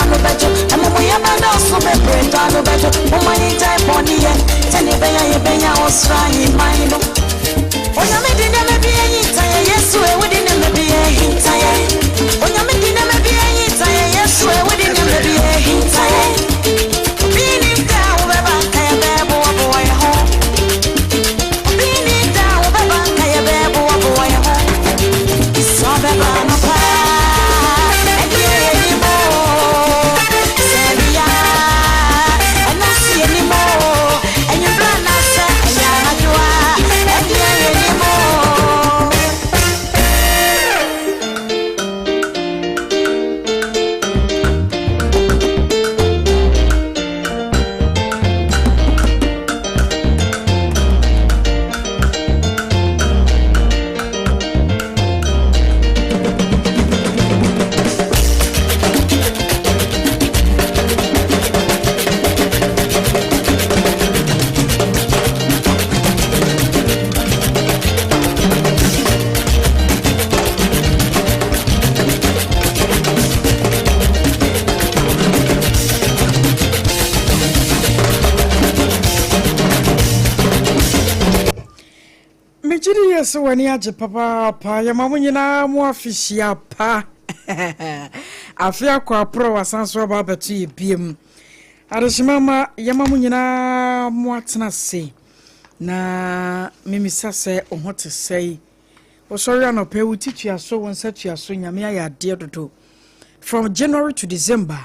ano bɛdwo. Amumuyɛ bɛdɔɔso bebree, dɔ ano bɛdwo. Momma yɛngyae bɔne yɛ, sɛnea ɛbɛyɛ a yɛbɛnya ɔsoro ahemman no. Onyame de nneɛma bi ahinta yɛn, Yesu e, wode nneɛma bi ahinta yɛn. Onyame de nneɛma bi ahinta yɛn, Yesu e, wode nneɛma bi ahinta yɛn. Obi nnim da a wobɛba, nka yɛbɛboaboa yɛn ho. Obi nnim da a wobɛba, nka yɛbɛboaboa yɛn ho. Sɛ ɔbɛba anɔpa a, ɛdeɛ yɛnim o. Sɛ awia a, ɛno nso yɛnim o. Anwummerɛ anaasɛ ɛyɛ anadwo a, ɛdeɛ yɛnim o. Megye di yie sɛ w'ani agye papaapa. Yɛma mo nyinaa mo afehyia pa. Afe akɔ aporɔ wasan so aba abɛto yɛ biem. Adehyema ma yɛma mo nyinaa mo atena ase. Na memisa sɛ wo ho te sɛe. Wosɔre anɔpa wo ti tua so, wo nsa tua so, Nyame ayɛ adeɛ dodo. From January to December,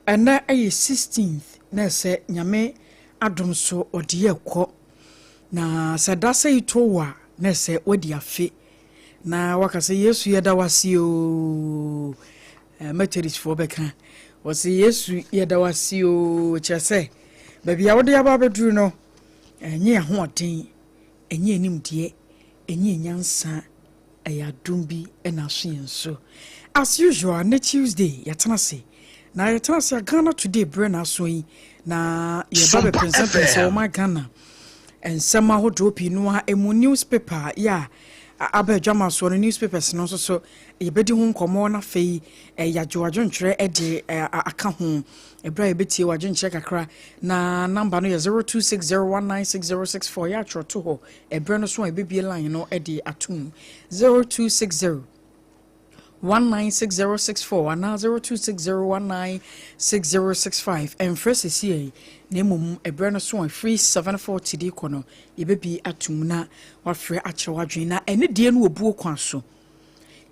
ɛnɛ ɛyɛ 16th na ɛsɛ Nyame adom so ɔde yɛ kɔ. Na sɛ da sɛi to wo a, na ɛsɛ woadi afe na waka sɛ Yesu yɛda wo ase oo. Eh, Methodistfoɔ bɛka wɔse Yesu yɛda wo ase oo, kyerɛ sɛ baabi a wode aba abɛduru no, ɛnyɛ ahoɔden, ɛnyɛ animdeɛ, ɛnyɛ nyansa, Ɛyɛ adom bi na aso yɛn so. As usual, ne Tuesday yɛtena ase. Na yɛtena ase a Ghana Today berɛ na aso yi na yɛba bɛpɛnsɛmpɛnsɛ wɔn Ghana nsɛm ahodoɔ pii no a emu newspaper yɛ a aba adwama soɔ no newspapers no nso so yɛbɛdi ho nkɔmmɔ na afei yɛagye w'adwentwerɛ de aka ho ɛberɛ a yɛbɛtie w'adwenkyerɛ kakra na namba no yɛ 0260196064 yɛ atwerɛ to hɔ Ɛberɛ no so a yɛbɛbue line no de atom 0260 196064 anaa 0260 196065. Ɛmfrɛ sesiei na mmom ɛberɛ no so a ɛfiri 7:40 de kɔ no yɛbɛbue atom na wafrɛ akyerɛ w'adwene na ɛne deɛ no wɔ buo kwan so.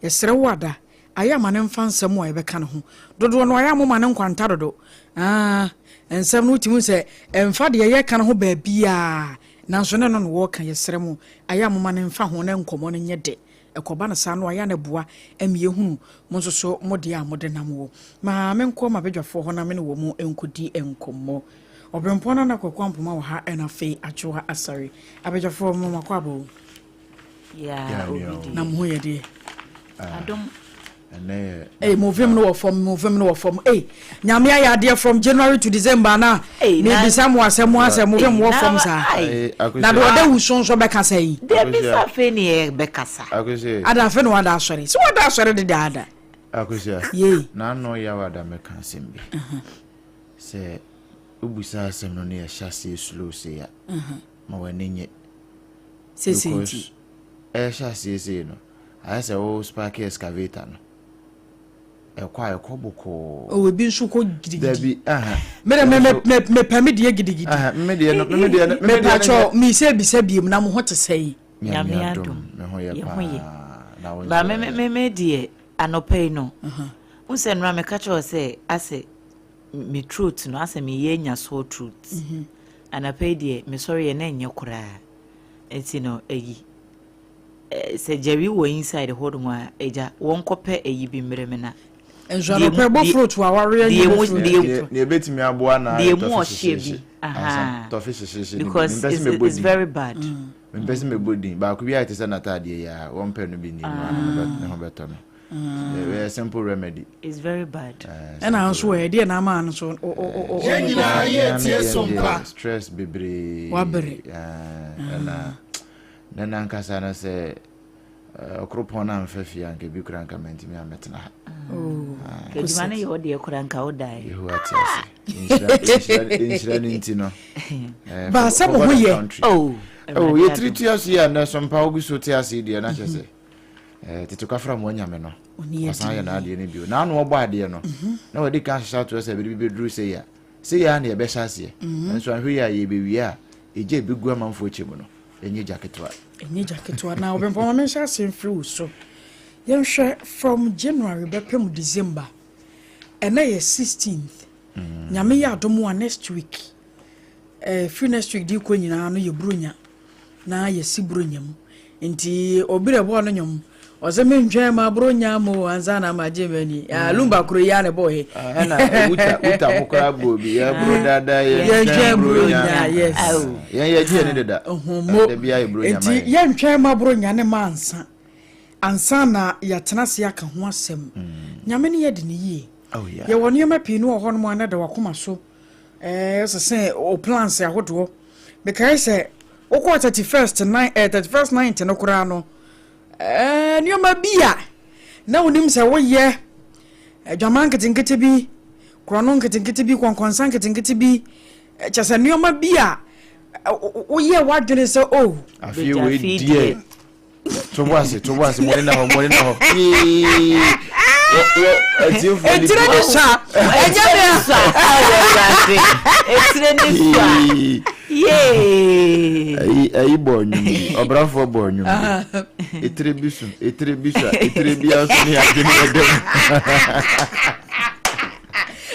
Yɛsrɛ wo ada, ayɛ a ma no mfa nsɛm a yɛbɛka no ho. Dodoɔ no ayɛ a moma no nkwanta dodo. Ah, nsɛm no wotumi hu sɛ ɛmfa deɛ yɛka no ho baabiara, nanso ne no na wɔreka. Yɛsrɛ mo, ayɛ a moma no mfa ho na nkɔmmɔ no nyɛ dɛ. Ɛkɔba no saa no ayɛ a na ɛboa ma yɛhunu mo nso so mo deɛ a mode nam wɔ. Ma menkɔ m'abadwafoɔ hɔ na me ne wɔn nkɔdi nkɔmmɔ. Ɔberempɔn Nana Kwaku Ampoma wɔ ha ɛna afei Adwoa Asare. Abadwafoɔ mo makɔ aba o. Na mo ho yɛ deɛ. Adom. Hey, mo vim no wɔ fam, mo vim no wɔ fam. Hey, nyame ayɛ adeɛ from January to December na mebisa mo asɛm mo asɛm mo vim wɔ fam saa. Na de ɔda wusu nso bɛka sɛ yi. Dabi sɛ afei ne yɛbɛkasa. Ada afei na wada asɔre. Sɛ wada asɔre de ada. Akosia. Yei. Na ano yaw ada mɛka asɛm bi. Sɛ wobusa asɛm no ne yɛhyɛ aseɛ slow sei a, ma w'ani nye. Sese nti. Because ɛhyɛ aseɛ sei no, ayɛ sɛ wo spark excavator no. Ɛkɔ a ɛkɔ bɔkɔɔ. Oh, ebi nso kɔ gidigidi. Dabi, aha. Me de me me me mepɛ me deɛ gidigidi. Aha, me deɛ no, me deɛ no, me deɛ no. Mepatwɔ, me sɛ bisa biem na mo ho te sɛn? Nyame adom, me ho yɛ yɛ ho yɛ. paa. Na wo Ba nso me ɛ? me me deɛ anɔpa yi no, wo sɛ nnora meka kyerɛ wo sɛ asɛ me throat no asɛ meyɛ anya sore throat. Anɔpa yi deɛ mesɔre yɛ na ɛnyɛ koraa. Nti no ayi sɛ Jerry wɔ inside hɔ nom a agya wɔnkɔpɛ ayi bi mmerɛ me na. Nso anɔpa ɛbɔ fruit a wareɛ nye bɔ fruit. Deɛ ɛbɛtumi aboa na deɛ ayɛ mu tɔfe ɔhyeɛ bi hyehyeehye. Ahaa Tɔfe hyehyeehye no bi. because Mempɛ sɛ it's mebɔ it's din. very bad. Mempɛ sɛ mebɔ din. Baako bi ayɛ te sɛ n'ataadeɛ yi a wɔmpɛ no bi ni no a ne ho bɛtɔ no. Ɛyɛ simple remedy. It's very bad. Ɛna nso ɛ deɛ na ama no so. Yɛn nyinaa yɛ tie so mpa. Stress bebree. Wabere. Ɛna ne nankasa no sɛ. Ɔkoropɔn no amfa fie a, anka ebi koraa anka mantumi ammɛtena ha. Oh, adwuma no yɛ wo deɛ koraa anka wodae. Yehowa te ase. Nhyira, nhyira no nti no. Eh, Ba sɛ mo ho yɛ. Oh, oh yɛtiri tua so yi a nnɛ so mpa wogu so te ase yi deɛ na kyerɛ sɛ eh, tete kwafra mu anyame no. Wasan yɛ n'adeɛ no bio. N'ano ɔbɔ adeɛ no. Mhm. Na wadi kan ahyehyɛ ato sɛ bere bi bɛduru sɛ yi a. Sɛ yi a na yɛbɛhyɛ aseɛ. Mhm. Nanso ahwɛ yi a yɛbɛwie a, ɛgya ɛbɛgu amanfoɔ kyɛ mu no. Ɛnyɛ gya ketewa. Ɛnyɛ gya ketewa. Na Ɔbɛnpɔn ma menhyɛ aseɛ mfiri wo so. Yɛnhwɛ from January bɛpem December. Ɛnɛ yɛ 16th. Mm. Nyame yɛ adom a next week. Eh, firi next week de kɔ nyinaa no yɛ buronya. Na yɛsi buronya mu. Nti obi rɛ bɔɔ no nwom. Ɔsɛ mentwɛn ma buronya mu ansa na magye m'ani. Ah, mm. Lumba kuro yi a na ɛbɔɔ he. Ah, ɛna wuta wuta mo koraa bɔ bi yɛ buro dada yɛ ntwɛn buronya. Yes. Yɛn yɛ gye ne deda. Nhumo. Nti yɛ ntwɛn ma buronya ne ma ansa. Ansa na yɛatena ase aka ho asɛm. Mm. Nyame ne yɛ de ne yie. Oh, yeah. Yɛwɔ nneɛma pii no wɔ hɔnom a na da wakoma so. Ɛɛ sese o plans ahodoɔ. Mekae sɛ wokɔɔ 31st night eh, 31st night no koraa no eh, nneɛma bi a na wonim sɛ woyɛ adwaman nketenkete bi korɔno nketenkete bi kɔnkɔnsa nketenkete bi kyɛ sɛ nneɛma bi a woyɛ w'adwene sɛ o oh. Afei wei deɛ tobo ase tobo ase mɔne na hɔ mɔne na hɔ yee etire ne sua ɛnyɛ ne sua awurade etire ne sua yee ayi ayi bɔ ɔnwom bi ɔbrafoɔ bɔ ɔnwom bi etire bi so etire bi so etire bi aso ne adwene ɛdɛm.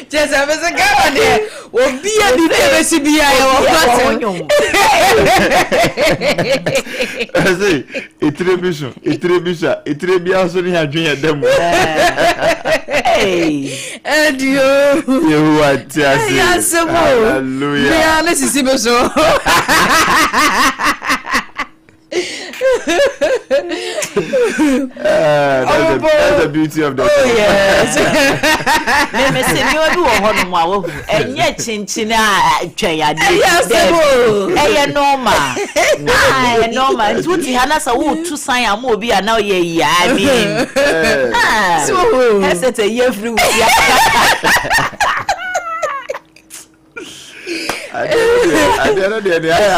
Kyerɛ sɛ mese Ghana deɛ obia biribi a ɛbɛsi bia yɛwɔ ho asɛm. Ɛsɛ etire bi so etire bi so a etire bi aso ne adwene yɛ dɛ mu. Ɛdi o. Yehowa te ase. Ɛyɛ asɛm o. Hallelujah. Bia ne sisi bi so. That's, the, that's the beauty of the oh, yes. Me me se nneɛma bi wɔ hɔnom a wahu ɛnyɛ kyenkyen a twɛn adeɛ bi ɛyɛ normal ɛyɛ normal nti wote ha na sɛ wotu san ama obi a na ɔyɛ yi I mean headset ayi afiri wo ti Adeɛ no deɛ deɛ ayɛ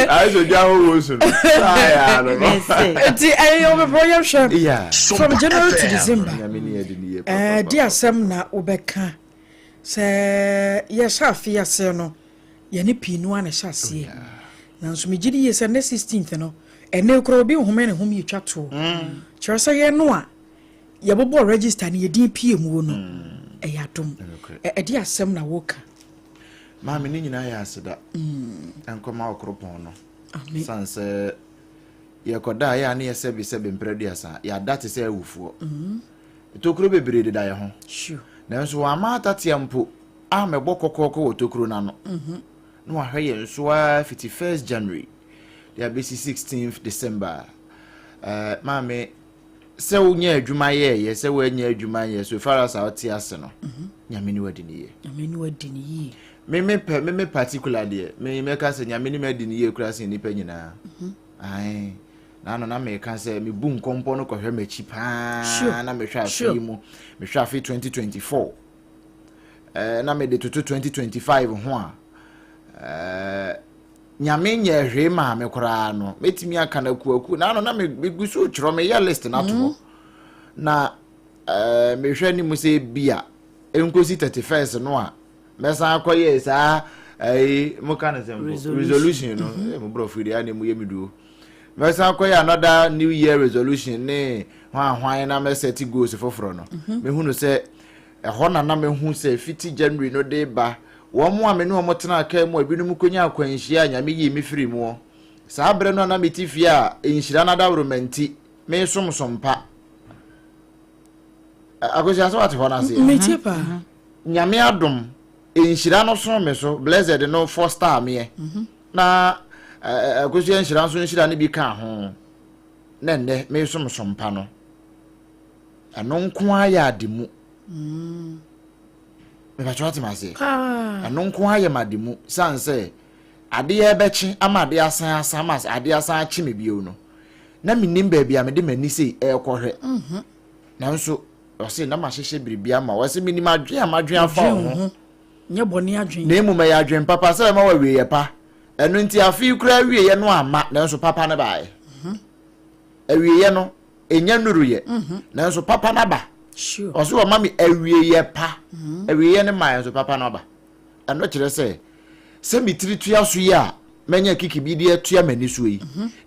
ayɛ sɛ ogya ahohoɔ su no ayɛ ano no. Nti ɛyɛ ɔbɛpɔ yɛhwɛ from January to December ɛɛ di asɛm na wobɛka sɛ yɛhyɛ afe aseɛ no yɛne pii no ara na ɛhyɛ aseɛ nanso megye di yie sɛ ne 16th no ɛnɛ kora obi nhome ne home yɛtwa toɔ kyerɛ sɛ yɛn no a yɛbobɔ register no yɛdin pie muo no mm. ɛyɛ adom ɛde asɛm na woka maame ne nyinaa yɛ aseda mm. nkɔma ɔkoropɔn no sane sɛ yɛkɔda a yɛ a ne yɛ sɛbe sɛbe mprɛ aduasa yɛada te sɛ awufoɔ mm. tokuro bebree deda yɛ ho nanso wɔama atatea mpo a mɛbɔ kɔkɔɔkɔ wɔ tokuro no ano mhm. na wahwɛ yɛn so ara fiti 1st January de abɛsi 16th December uh, maame sɛ wonya adwuma yɛɛyɛ sɛ woanya adwuma nyɛ so far as a wote ase no mhm. nyame ne wadi ne yie nyame ne wadi ne yie me me pɛ me me particular deɛ me mɛka sɛ nyame ne madi ne yie kura sen nipa nyinaa mhm. ae na ano na meka sɛ mebu nkɔmpɔ no kɔhwɛ m'akyi paa na mehwɛ afe yi mu mehwɛ afe 2024 eh, na mede toto 2025 ho a eh, Nyame nyɛɛ hwee maa me koraa no, mɛtumi aka no akuakuo. Na ano na megu so twerɛ, meyɛ list no ato hɔ. Mm. Na eh, mehwɛ anim sɛ bi a ɛnkɔsi 31st no a mɛsan akɔyɛ saa ɛyi eh, moka no sɛ mpo resolution no mm-hmm. eh, mo borɔfo deɛ ana mu yɛ me duo mɛsan akɔyɛ another new year resolution ne hwan hwan na mɛsɛte goals foforɔ no mm-hmm. mehunu sɛ Ɛhɔ na na mehu sɛ fiti January no de reba, wɔn a me ne wɔn tenaa kaa mu a ebinom konyaa akwanhyia a Nyame yii me firii muɔ. Saa berɛ no a na mete fie a nhyira no adaworoma nti, meresom som pa. Akosua sɛ wate hɔ no aseɛ? Metie paa. Nyame adom, nhyira no soo me so, blessed no foster meɛ. Na Akosua nhyira nso nhyira no bi kaa ho. Na ɛnnɛ meresom som pa no. Ɛno nko ara yɛ ade mu. Mepatwa wate aseɛ. Ɛno nko ara yɛ m'ade mu san sɛ adeɛ bɛkye ama adeɛ asan asan ama adeɛ asan akye me bio no. Na mennim baabi a mede m'ani sei ɛrekɔhwɛ. Nanso ɔse na mahyehyɛ biribi ama wo. Ɔse menim adwene a madwene afa wo ho. Nyɛ bɔne adwene. Na mmom ɛyɛ adwene papa sɛ ɛma wo awieeɛ pa. Ɛno nti afe yi koraa awieeɛ no amma, nanso papa no baeɛ. Awieeɛ no, ɛnya nnuruyɛ, nanso papa no aba. Ɔse ɔma me awieeɛ pa. Awieeɛ no maeɛ nso papa no aba. Ɛno kyerɛ sɛ, sɛ me tiri tua so yi a manya kiki bi de atua m'ani soɔ yi,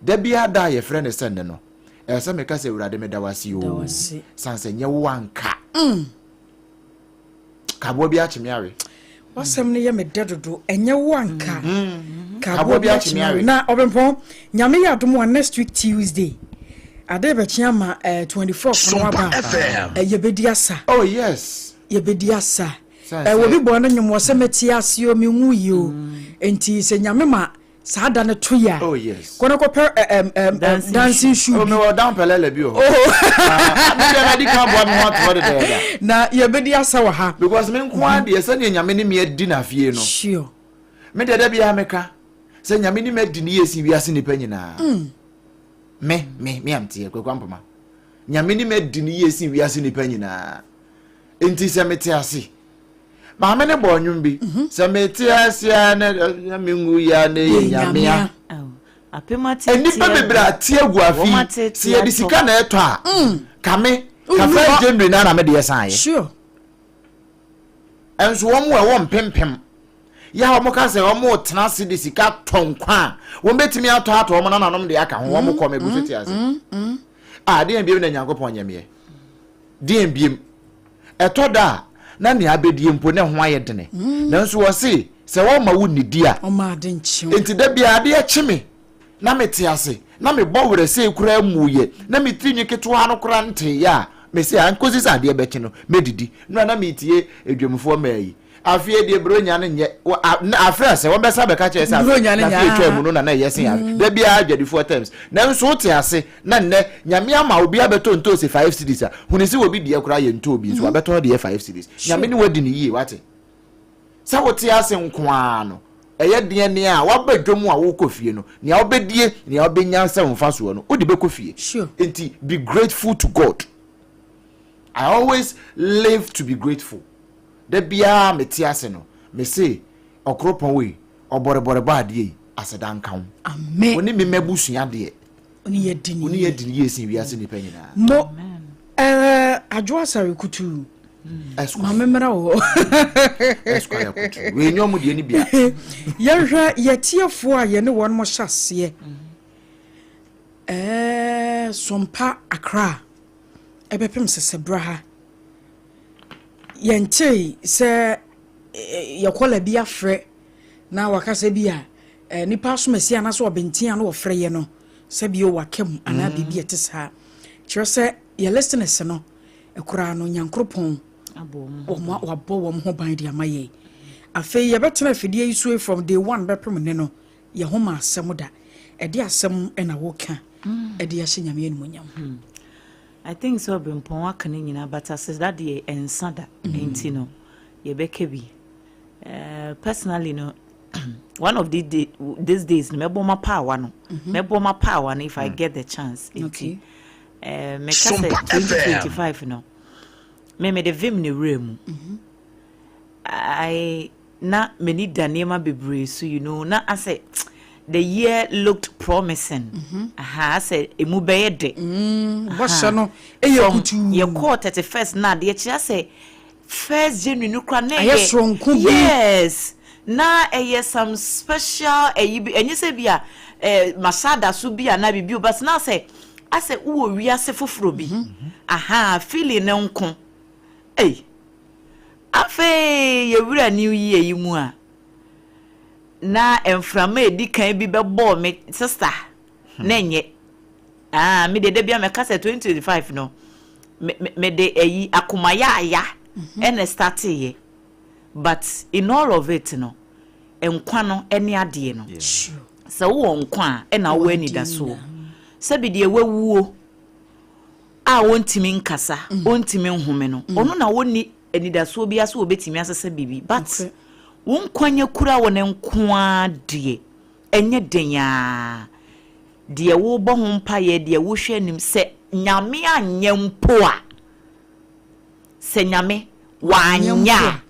da biara da a yɛfrɛ no sɛ nnɛ no, ɛsɛ sɛ meka sɛ, Awurade meda wo ase oo, sane sɛ nyɛ wo anka. Ka aboa bi akye me awe. W'asɛm no yɛ me dɛ dodo, ɛnyɛ wo anka. Ka aboa bi akye me awe. Na Ɔbempɔn, Nyame yɛ adom a next week Tuesday, ade rebɛkye ama eh, 24th no aba a, eh, yɛbɛdi asa. Oh yes. Yɛbɛdi asa. Eh, obi bɔɔ no nnwom wɔ sɛ mɛte ase o, menwu yi o. Enti sɛ Nyame ma saa da no to yɛ a, oh, yes. kɔ na kɔpɛ eh, eh, eh, dancing shoe oh, bi. Mewɔ down pɛlɛlɛ bi wɔ hɔ. Ah, me deɛ madi kan boa me ho ato hɔ dedɛɛda. Na yɛbɛdi asa wɔ ha. Because me nko ara deɛ sɛdeɛ Nyame ne me adi no afie no. Sure. Me deɛ da biara meka sɛ Nyame ne me adi no yie sen wiase nnipa nyinaa. Mm. Me, me, me amteɛ, Kwaku Ampoma. Nyame ne me adi no yie sen wiase nnipa nyinaa. Enti sɛ mete ase, maame no bɔɔ nnwom bi, mhm. sɛ mete ase a na menwu ya na ɛyɛ nyamea. Nnipa bebree ate agu afi sɛ yɛde sika na ɛtɔ a mm. kame ka first January na na me deɛ san yɛ. Nso wɔn a ɛwɔ mpempem yɛ a wɔn ka sɛ wɔn retena ase de sika tɔ nkwa a wɔn bɛtumi atɔ atɔ wɔn nananom de aka ho wɔn mm, kɔ mɛgu so mm, te ase. A adeɛ biem na Nyankopɔn nyɛmeɛ. Deɛn biom? Ɛtɔ da a, na nea abɛdie mpo na ɛho ayɛ dene. Nanso wɔse, sɛ wɔmma wo nnidi a. Enti da biara adeɛ kye me na mete ase, na mebɔ werɛ sei koraa mmuiɛ, na me tirinwi ketewa no koraa nteeɛ a, mese a, nkɔsi sɛ adeɛ bɛkye no, mɛdidi. Nnora na meretie adwamfoɔ mmaa yi. Afei deɛ Buronya no nyɛ, afe a sɛ wɔbɛsan bɛka kyerɛ sɛ afe na afe atwa mu no na na ɛyɛ sen afe. Da biara adwadifoɔ terms. Nanso wote ase na nnɛ Nyame ama obi abɛtɔ ntoosi five cedis a, hunu sɛ obi deɛ koraa yɛ ntoo bi nso wabɛtɔn deɛ five cedis. Nyame ne wadi no yie wate. Sɛ wote ase nko ara no, ɛyɛ deɛ nea waba dwom a wokɔ fie no, nea wobɛdie, nea wobɛnya sɛ wo mfasoɔ no, wode bɛkɔ fie. Nti be grateful to God. I always live to be grateful. Da biara mete ase no, mese Ɔkoropɔn wei, ɔbɔrebɔrebɔ adeɛ yi, aseda nka wo. Amen. Wo ne me m'abusua deɛ. Wo ne yɛ di ne Wo ne yɛ di ne yie sen wiase nnipa nyinaa. Mo ɛɛ Adwo Asare Kutuu. Esquire. Maame mmra wɔ hɔ. Esquire Kutuu. Wei nyɛ ɔmo deɛ ne bia. Yɛnhwɛ yɛtiefoɔ a yɛne wɔn mo hyɛ aseɛ. Ɛɛ Sompa Accra ɛbɛpem sɛsɛbra ha. Yɛntee sɛ yɛ kɔla bi afrɛ na waka sɛ bi a nipa asomasi anaasɛ ɔbɛnten a na wɔfrɛ yɛ no sɛ bi waka mu anaa mm. biribi ɛte saa. Kyerɛ sɛ yɛ listeners no koraa no Nyankoropɔn wabɔ wɔn ho ban de ama yɛ. Afei yɛbɛtena afidie yi so from day one bɛpem ne no yɛ ho ma asɛm da. Ɛde asɛm na woka mm. ɛde ahyɛ Nyame animuonyam. Hmm. I think sɛ ɔbrempɔn aka ne nyinaa but aseda deɛ ɛnsa da nti no yɛbɛka bi. Uh, personally no one of these, day, these days no mɛbɔ mapaawa no mɛbɔ mapaawa no if I get the chance nti uh, meka sɛ 2025 no me mede vim ne werɛ mu I na m'ani da nneɛma bebree so you know na asɛ the year looked promising mm -hmm. aha asɛ emu bɛyɛ de mm, bɔhyɛ no ɛyɛ kutuu yɛkɔɔ 31st na adeɛ kyerɛ sɛ first January no kora na ɛyɛ soronko bi yes na ɛyɛ some special ɛyi bi ɛnyɛ sɛ bi a ɛɛ masada so bi anaa biribi o but na asɛ asɛ wowɔ wiase foforɔ bi mm -hmm. aha feeling ne nko ɛy. Afei yɛwura New Year yi mu a, na mframa a ɛdi kan bi bɛbɔɔ me sista na ɛnyɛ. Ah, me deɛ da bi a mɛka sɛ 2025 no, mede ayi akoma yaaya ɛna starteeɛ. But in all of it no, nkwa no ɛne adeɛ no. Sɛ wowɔ nkwa a, ɛna wowɔ anidasoɔ. Sɛbi deɛ wawuo a ɔntumi nkasa, ɔntumi nhome no, ɔno na ɔnni anidasoɔ biara sɛ ɔbɛtumi asesa biribi. But wo nkwa nya kura wo no nko ara deɛ, ɛnyɛ den ara. Deɛ worebɔ ho mpaeɛ, deɛ wohwɛ anim, sɛ Nyame anyɛ mpo a, sɛ Nyame wanyɛ a,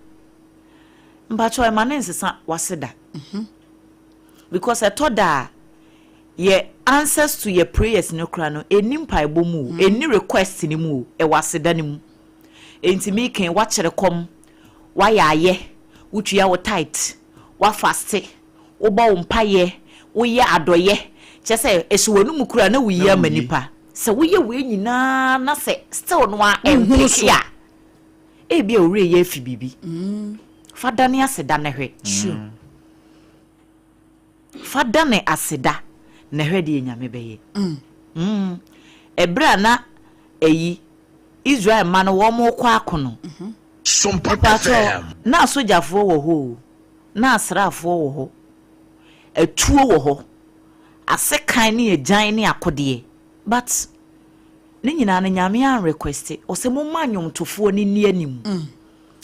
mpakyɛw ɛma no nsesa w'aseda. Because ɛtɔ da a, yɛ answers to yɛ prayers no koraa no, ɛnni mpaebɔ mu o, ɛnni request no mu o, ɛwɔ aseda no mu. Enti meka yi, woakyere kɔm, woayɛ ayɛ, wotua wo tithe, woafaste, wobɔ wo mpaeɛ, woyɛ adɔeɛ, kyerɛ sɛ ɛhyɛ w'anum koraa na woyi ama nipa. Sɛ woyɛ wei nyinaa na sɛ still no ara ɛmpeke a, ebia wo werɛ yɛ afi biribi. Mm. Fa dane aseda na hwɛ. Sure. Fa dane aseda na hwɛ deɛ Nyame bɛyɛ. Mm. Mm. Ɛberɛ a na ɛyi Israel mma no wɔn rekɔ ako no. Mm-hmm. Mepaakyɛw, na asogyafoɔ wɔ hɔ o. Na asraafoɔ wɔ hɔ, atuo wɔ hɔ, asekan ne agyan ne akodeɛ but ne nyinaa no Nyame an requeste, ɔsɛ momma nnwomtofoɔ no nni anim.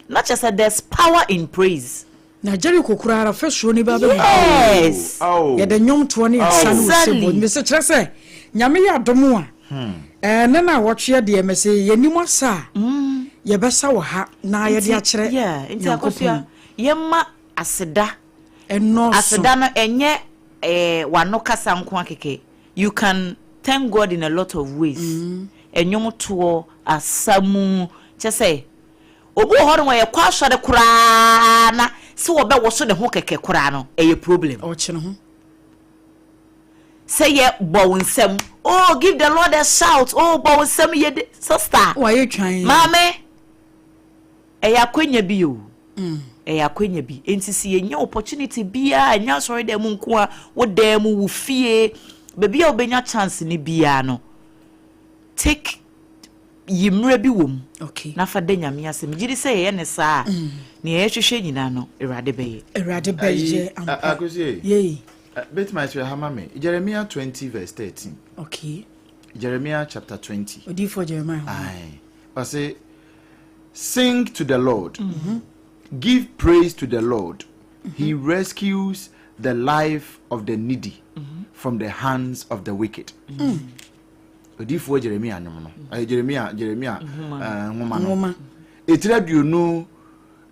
Na kyerɛ sɛ there's power in praise. Na Jericho koraa ara fasuo no ba bɛbu. Yes! Yɛde nnwomtoɔ ne asa ne osebɔ. Mese kyerɛ sɛ Nyame yɛ adom a, ɛɛ ne na awɔtweɛ deɛ mese yɛnim asa a, yɛbɛsa wɔ ha na yɛde akyerɛ Yeah, nti Nyankopɔn. Akosua, Yɛmma aseda. Ɛnnɔɔso. Aseda no ɛnyɛ eh, w'ano kasa nko ara kɛkɛ. You can thank God in a lot of ways. Ɛnwom toɔ, asa mu, kyerɛ sɛ obi wɔ hɔ nom a yɛkɔ asɔre koraa na sɛ wɔbɛwoso ne ho kɛkɛ koraa no ɛyɛ problem. Ɔkye ne ho. Sɛ yɛ bɔ wo nsam, oh give the Lord a shout, oh bɔ wo nsam yɛ de, sister, Wayɛ twan. maame. Ɛyɛ akwanya bi o, ɛyɛ akwanya bi. Enti sɛ yɛnya opportunity biara, ɛnyɛ asɔredan mu nko a, wo dan mu, wo fie, baabi a wobɛnya chance no biara no, take yi mmerɛ bi wɔ mu Okay. na fa da Nyame ase. Megye di sɛ yɛyɛ ne saa a, nea yɛhwehwɛ nyinaa no, Awurade bɛyɛ. Awurade bɛyɛ ampa. Akosie. Yei. Bɛtumi akyerɛ ha ma me. Jeremiah 20 verse 13. Okay. Jeremiah chapter 20. Odiyifoɔ Jeremiah. Aye. Ɔse, Sing to the Lord, mm -hmm. give praise to the Lord. Mm -hmm. He rescues the life of the needy mm -hmm. from the hands of the wicked. Mm. Odiyifoɔ Jeremia nwom no, ɛyɛ Jeremia Jeremia nwoma no. Etiri aduonu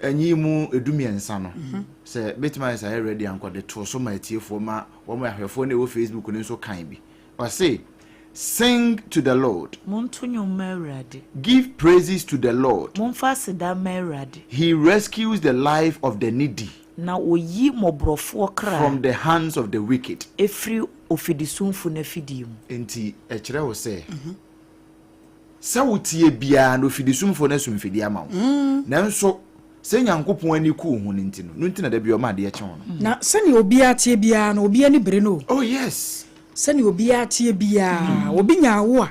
enyi mu edumiɛnsa no, mhm. sɛ betumi ayɛ sɛ ayɛ ready ankɔ de to so ma atiefoɔ ma wɔn ahwɛfoɔ na ɛwɔ Facebook no nso kan bi. Ɔse, Sing to the Lord. Monto nnwom mma Awurade. Give praises to the Lord. Momfa aseda mma Awurade. He rescues the life of the needy. Na ɔyi mmɔborɔfoɔ kra. From the hands of the wicked. Firi ofidisumfo no afidie mu. Enti ɛkyerɛ wo sɛ, sɛ woteɛ biara no ofidisumfoɔ no asum mfidie ama wo. Nanso sɛ Nyankopɔn ani ku wo ho no nti no, no nti na da biara ɔma adeɛ kye wo no. Na sɛnea obiara teɛ biara no, obi ani bere no o. Oh yes. Sɛnea obiara teɛ biara, obi nya wo a,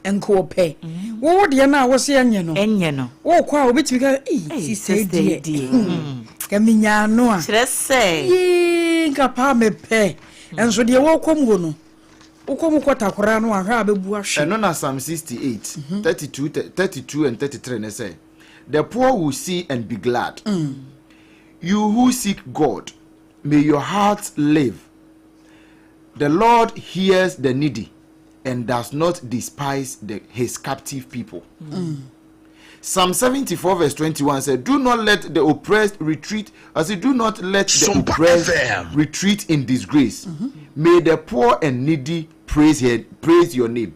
nka ɔpɛ. Wo wo deɛ no a wose ɛnyɛ no, Ɛnyɛ no. wokɔ a obi tumi ka sɛ, ei, Ei, sista yi sister yi deɛ, deɛ, hmm, nka menyaa no a. Kyerɛ sɛ. Yee, nka paa mepɛ. Nso deɛ wɔrekɔ mu no, wokɔ mu kɔ takoraa no ahwɛ a bɛbu ahwe. Ɛno na Psalm 68, 32, 32 and 33 no sɛ, The poor will see and be glad. You who seek God, may your hearts live. The Lord hears the needy and does not despise the, his captive people. Psalm 74 verse 21 said, Do not let the oppressed retreat. I said, Do not let the Sumpa oppressed FM. retreat in disgrace. May the poor and needy praise, her, praise your name.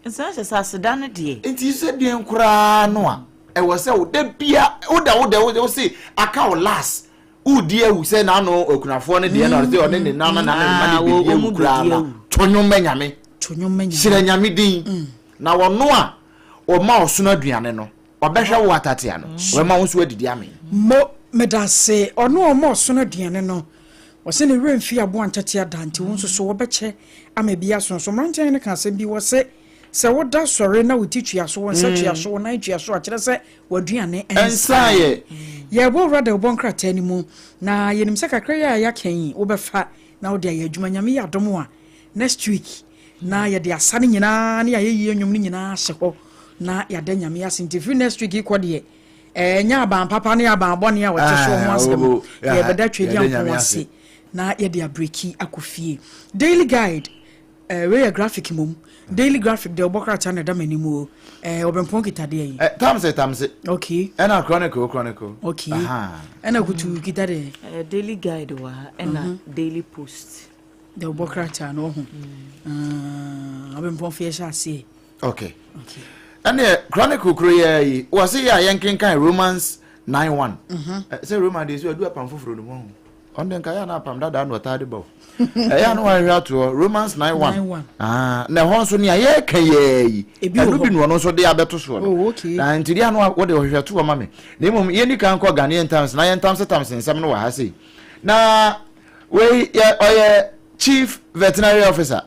Nti na kyerɛ sɛ aseda no deɛ. Nti sɛ deɛn koraa no a, ɛwɔ sɛ wo da bia woda wo da wo se aka wo last wodi awu sɛ n'ano akunafoɔ no deɛ na ɔsɛ ɔne ne nana na ne mma ne bɛdi awu koraa na to nnwom ma Nyame, hyerɛ Nyame din na ɔno a ɔma ɔsono aduane no ɔbɛhwɛ wo atatea no ɔbɛma wo nso adidi amee. Mo, medase, ɔno a ɔma ɔsono aduane no, ɔse ne werɛ mfi aboa ntatea da nti wo nso so wɔbɛkyɛ ama bi aso so. Mmeranteɛ no ka asɛm bi wɔse sɛ woda sɔre na wo ti tua so, wo nsa tua so, wo nan tua so a kyerɛ sɛ w'aduane nsaeɛ. Yɛrebɔ Owura Dawubɔ nkrataa no mu na yɛnim sɛ kakra yi a yɛaka yi wobɛfa na wode ayɛ adwuma. Nyame yɛ adom a next week na yɛde asa no nyinaa ne ayɛyie nnwom no nyinaa ahyɛ hɔ na yɛada Nyame ase. Nti firi next week kɔ deɛ ɛnyɛ aban papa ne aban bɔne a wɔte soɔ ho asɛm. Yɛbɛda Tweaduampɔn ase na yɛde abreki akɔ fie. Daily Guide. Wei yɛ graphic mmom. Daily graphic deɛ ɔbɔ krataa na ɛda m'anim o. Ɔbɛmpɔn kita deɛ yi. Tamse tamse. Okay. Ɛna chronicle chronicle. Okay. Ɛna kutu kita deɛ. Daily guide wɔ ha ɛna Daily Post. Deɛ ɔbɔ krataa no ɔho. Ɔbɛmpɔn fo yɛhyɛ aseɛ. Okay. Okay. Ɛne chronicle kuro yɛ yi wɔse yɛ a yɛnkenkan Romans 9:1. Sɛ Roman deɛ so adu apam foforɔ no mu ɔho. Ɔno deɛ nka yɛ na apam dadaa na ɔtaa de ba o. Ɛyɛ na wahwehwɛ ato hɔ Romans 9:1. Ah, na ɛhɔ nso nea yɛreka yɛ yi ɛno bi na ɔno nso de abɛto soɔ no. Oh, okay. Na nti deɛ ano wode ɔhwehwɛ to hɔ ma me. Na mmom yɛnni kan kɔ Ghanaian Times na yɛn Times Times nsɛm no wɔ ha sei. Na wei yɛ ɔyɛ Chief Veterinary Officer.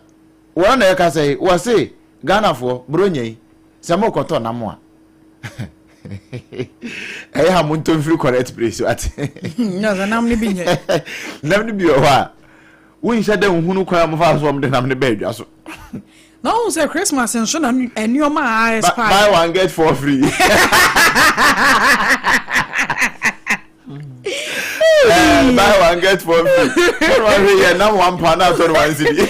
Wɔn na ɛka sɛ wɔse Ghanafoɔ buronya yi sɛ mokɔtɔ nam a ɛyɛ a montɔ mfiri correct place wate. Nyɛ nam no bi nyɛ. Nam no bi wɔ hɔ a wonhyɛ dɛ nhunu kwan a wɔfa so wɔn de nam no bɛɛ adwa so. Na ɔhu sɛ Christmas nso na nneɛma a expire. Buy one get four free. Buy one get four free. Wɔn wɔn hwɛ yɛ nam one pound na atɔ no one cedi.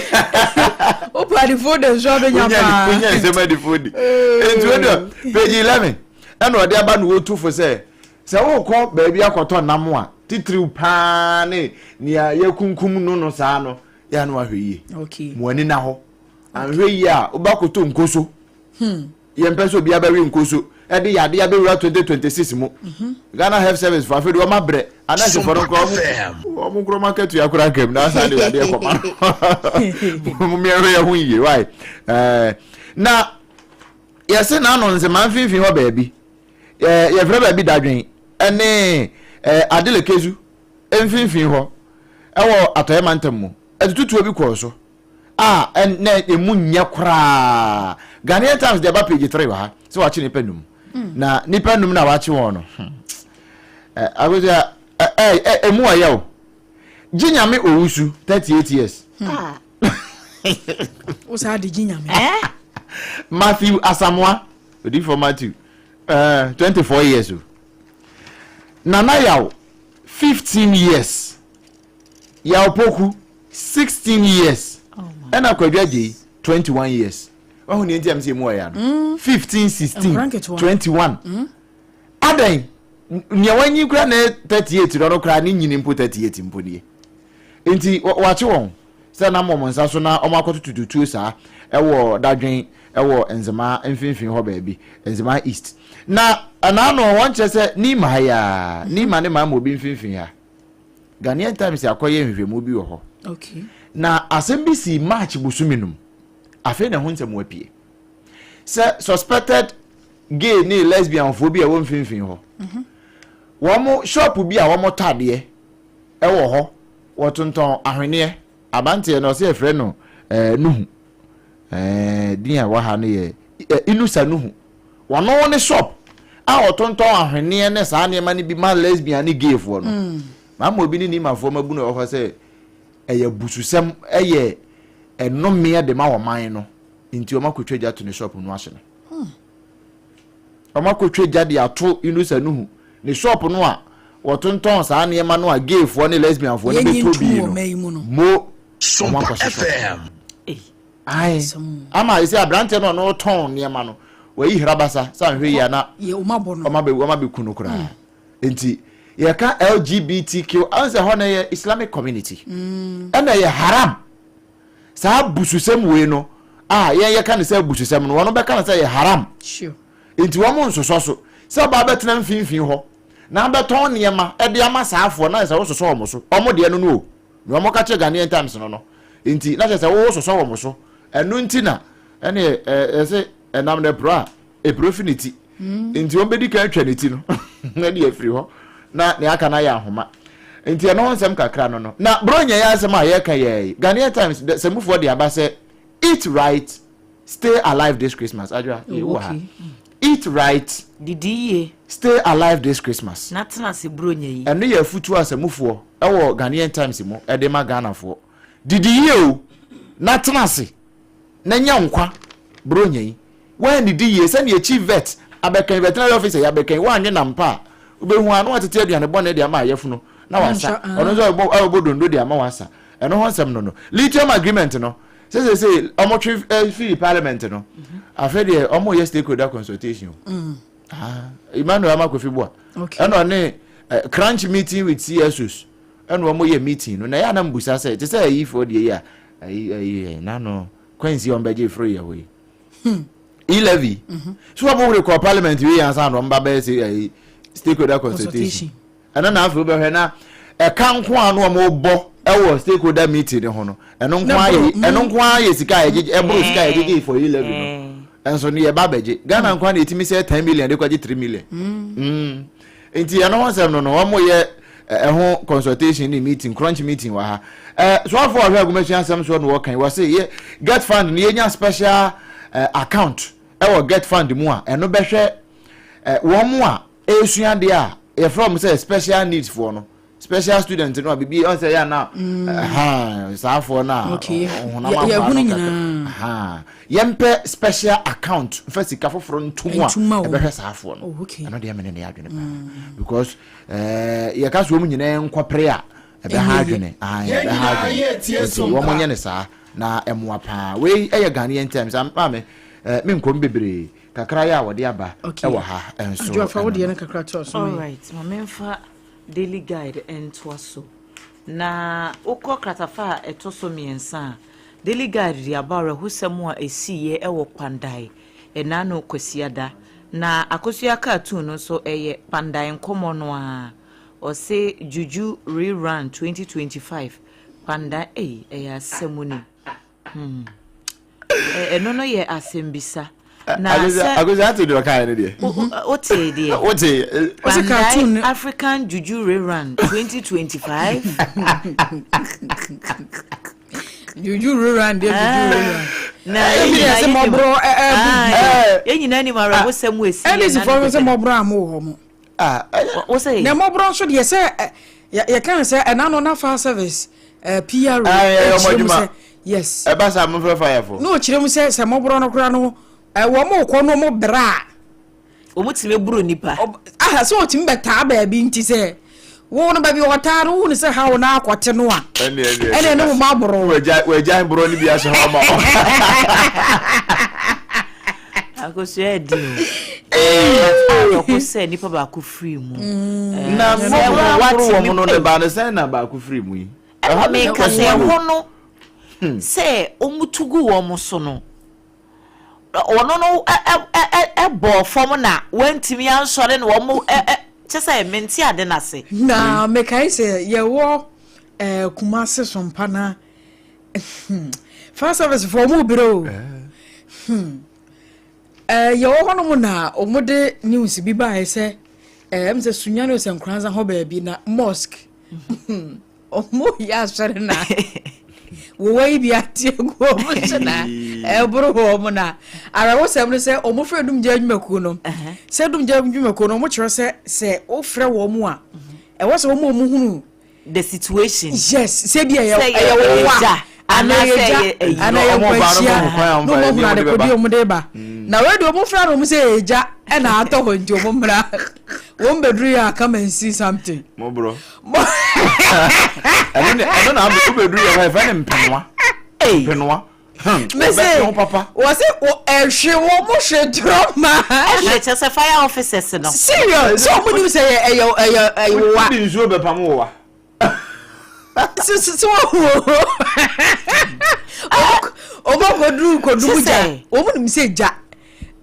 O pa adifo de nso abɛnya paa. Wonya nsɛm adifo di. Nti o deɛ page 11 ɛna ɔde aba na wɔtu fo sɛ sɛ wokɔ baabi akɔtɔ nam a titiriw paa ne nea yɛkunkum no no saa no yɛ ano ahwɛ yie. Okay. Mo ani na hɔ. Anhwɛ yie a wobɛkɔtɔ nkoso. Yɛmpɛ sɛ obiara bɛwe nkoso de yadeɛ abɛwura 2026 mu. Ghana Health Service fo afei de wɔn abrɛ anɛsefoɔ no nkora wɔn nkora wɔn akatua koraa nkam na asan de yadeɛ kɔma no. Mo mmiɛnhwɛ yɛn ho yie why? Ɛɛ na yɛse n'ano nzemaa mfimfini hɔ baabi ɛɛ yɛfrɛ baabi dadwen ɛne ɛɛ adelekezu mfimfini hɔ ɛwɔ atɔeɛ mantam mu atututuo bi kɔɔ so. a na emu nyɛ koraa. Ghanaian Times de aba page 3 wɔ ha sɛ wakye nipa num. Na nipa num na wakye wɔn no. Akosia emu ɔyɛ o. Gye Nyame Owusu 38 years. Wo saa de gye Nyame. Matthew Asamoah, odifo Matthew, 24 years o. Nana Yaw 15 years. Yaw Poku 16 years ɛna Kwadwo Agyei 21 years. Wahu nea nti a mesɛ emu ɔya no 15 16 21 adɛn nea wanyi kora na 38 no no koraa ne nyini mpo 38 mpo nie nti wakye wɔn sɛ nam wɔn nsa so na wɔn akɔtoto tutuo saa ɛwɔ dadwen ɛwɔ Nzema mfimfini hɔ baabi Nzema East na ɛnaano wɔn kyerɛ sɛ Nima ha yaa Nima ne maa ma obi mfimfini ha. Ghanaian Times akɔyɛ nhwehwɛmu bi wɔ hɔ. Okay. Na asɛm bi si March bosome no mu. Afei na ɛho nsɛm apue. Sɛ suspected gay ne lesbian foɔ bi a ɛwɔ mfimfini hɔ. Wɔn shop bi a wɔn tɔ adeɛ ɛwɔ hɔ. Wɔtontɔn ahweneɛ. Abanteɛ no ɔsɛ yɛfrɛ no ɛɛ Nuhu. Ɛɛ din a ɛwɔ ha no yɛ Inusa Nuhu. Ɔno ne shop a ɔtontɔn ahweneɛ ne saa nneɛma no bi ma lesbian ne gayfoɔ no. Maama obi ne Nimafoɔ mabunu wɔ hɔ sɛ ɛyɛ abususɛm, ɛyɛ ɛnomeɛ de ma ɔman no, nti wɔn akɔtwa gya to ne shop no ahye no. Wɔn akɔtwa gya de ato Inusa Nuhu ne shop no a wɔtontɔn saa nneɛma no a gayfoɔ ne lesbianfoɔ no bɛtɔ bi no mo wɔn akɔhye shop. Ae, ama ayɛ sɛ aberanteɛ no a ɔno ɔtɔn nneɛma no, wayi hrabasa sɛ anhwɛ yie a na ɔma bɛku no koraa. Nti yɛka LGBTQ, ahụ sɛ hɔ no yɛ Islamic community. Ɛna ɛyɛ haram. Saa bususɛm wei no a yɛn yɛka no sɛ bususɛm no, wɔn bɛka no sɛ ɛyɛ haram. Nti wɔn nsosɔ so sɛ ɔbaa bɛtena mfimfini hɔ na abɛtɔn nneɛma de ama saafoɔ na ayɛ sɛ wososɔ wɔn so. Wɔn deɛ no no o. Nea wɔka kyerɛ Ghanaian Times no no nti na kyerɛ sɛ wososɔ wɔn so. Ɛno nti na ɛne ɛsɛ ɛnam no ɛporɔ a ɛpuro fi ne ti. Nti wɔn bɛdi kan atwa ne ti no na de afiri hɔ na nea aka no ayɛ ahoma. Nti ɛno ho nsɛm kakra no no. Na Buronya yi asɛm a yɛreka yɛ yi, Ghanaian Times sɛmufoɔ de aba sɛ eat right Stay alive this Christmas. Adwoa, oh, wɔ ha. Eat right. Didi yie. Stay alive this Christmas. Na tena ase buronya yi. Ɛno yɛ afutuo asamufoɔ ɛwɔ Ghanaian Times mu ɛde ma Ghanafoɔ. Didi yie o, na tena ase na nya nkwa buronya yi. Woannidi yie sɛdeɛ chief vet abɛkan veterinary officer yi abɛkan woanwe nam pa a wobɛhu a na watete aduane bɔne de ama ayɛfunu na wasa. Ɔno nso ɛbɛbɔ dondo de ama wasa. Ɛno ho nsɛm no no. Lithium agreement no. Sɛ sɛ sɛ ɔmo twe firi parliament no, afei deɛ ɔmo yɛ stakeholder consultation o. Ah, Emmanuel Armah Kofi Buah. Ɛna ɔne crunch meeting with CSOs. Ɛna ɔmo yɛ meeting no na ɛyɛ anam busa sɛ te sɛ ayifoɔ deɛ yi a ayi ayi nano kwansi ɔmo bɛgye efiri yɛ hɔ yi. E-levy. So ɔmo wuli kɔ parliament yi ansa na ɔmo ba bɛyɛ sɛ ayi stakeholder consultation. Ɛno na afei wobɛhwɛ na ɛka nko a no ɔmo bɔ ɛwɔ stakeholder meeting ne ho no, ɛno nko ayɛ, ɛno nko ayɛ sika a yɛgyegye, ɛboro sika a yɛgyegye for e-levy no. Ɛnso no yɛba abɛgye Ghana nko a na yɛtumi sɛ 10 million de kɔgye 3 million. Nti ɛno ho nsɛm no wɔn yɛ ɛho consultation ne meeting, crunch meeting wɔ ha. Soafo a ɔhwɛ agomasua asɛm soɔ no, wɔkan wɔ se yɛ GETFund no, yɛnya special account ɛwɔ GETFund mu a ɛno bɛhwɛ wɔn mu a esua deɛ a yɛfrɛ wɔn sɛ special needs foɔ no, special student no a bibi ɔn sɛ yɛ ana saafoɔ no a honam akwaa no kakra, yɛmpɛ special account nfa sika foforɔ ntom a ɛbɛhwɛ saafoɔ no. Ɛno deɛ mene ne yɛ adwene paa because yɛka so wɔn nyinaa nkɔpere a ɛbɛha adwene, ɛbɛha adwene. Nti wɔn nyɛ ne saa na ɛmoa paa. Wei ɛyɛ Ghanaian Times. Maame, me nkɔm bebree kakra yɛ a wɔde aba ɛwɔ ha nso. Alright, maame, mfa Daily Guide ntoa so. Na wokɔ kratafa a ɛtɔ so 3 a, Daily Guide de aba awerɛhosɛm a ɛsiiɛ ɛwɔ Kpandae ɛna no Kwasiada. Na Akosua cartoon no nso ɛyɛ Kpandae nkɔmmɔ no a ɔse "Juju rerun 2025 Kpandae". Ei, ɛyɛ asɛm ni. Ɛno no yɛ asɛmbisa na sɛ Akosi ate deɛ ɔkaeɛ no deɛ. Wote deɛ? Wote. Kpandae African Juju rerun 2025. Juju rerun deɛ, juju rerun. Na yɛn nyinaa mɔborɔ. Yɛn nyinaa nim awerɛhosɛm wɔ esi. NDC fɔ sɛ mɔborɔ a mo wɔ hɔ mo. Na mɔborɔ nso deɛ, sɛ yɛka sɛ ɛna no na fire service PR ɛkyerɛ mu sɛ yes. Ɛba saa, mofrɛ firefo. Na ɔkyerɛ mu sɛ mɔborɔ no koraa no, wɔn mo kɔ no mo brɛ a wɔn tumi buru nipa. Aha sɛ ɔtumi bɛtaa baabi, nti sɛ wo no baabi ɔtaa no, wohu ne sɛ haw no akɔte no a, ɛne ne wo ma borɔ. Wagya borɔ no bi ahyɛ hɔ ma. Akosua adi o, awerɛho sɛ nipa baako firi mu. Na mmɔborɔ aboro wɔ mu no, ne ba no sɛn na baako firi mu yi? Ɛna meka sɛ ɛhɔ no sɛ ɔmutu gu wɔn so no, ɔno no ɛbɔɔ fam na wantumi ansɔre na wɔn kyɛ sɛ mente ade n'ase. Na mekae sɛ yɛwɔ Kumase Sompa na fire service fo ɔmo bere o. Yɛwɔ hɔnom na ɔmo de news bi baeɛ sɛ ɛm sɛ Sunyani o, sɛ Nkoranza hɔ baabi na mosque ɔmo yɛ asɔre na wɔwɔ yi bi ate agu ɔmo so na ɛboro hɔ ɔmo. Na awerɛhosɛm no sɛ ɔmo frɛ dumgya adwumakuo no, sɛ dumgya adwumakuo no ɔmo kyerɛ sɛ wofrɛ wɔn mu a, ɛwɔ sɛ wɔn a ɔmo hunu the situation. Yes, sɛ bi ɛyɛ ɛyɛ wɔwa anaa ɛyɛ gya anaa ɛyɛ nkwanhyia na ɔmo hunu adekode ɔmo de ba. Na wei de, ɔmo frɛ no, ɔmo sɛ ɛyɛ gya ɛna atɔ hɔ, nti ɔmo mmra. Wɔn bɛduru yɛ a, come and see something. Mɔborɔ ɛno ne ɛno na wobɛduru yɛ hɔ, ɛfɛ ne mpenoa mpenoa. Mese wɔse ɛhwe wɔ mo hwe torɔ ma. Ɛhwɛ kyɛ sɛ fire officers no. Serious, sɛ ɔmo nim sɛ ɛyɛ ɛyɛ ɛyɛ wowa. Wode nsuo bɛpam wowa. Sɛ wɔhu ɔmo kɔduru kɔduru gya, ɔmo nim sɛ gya,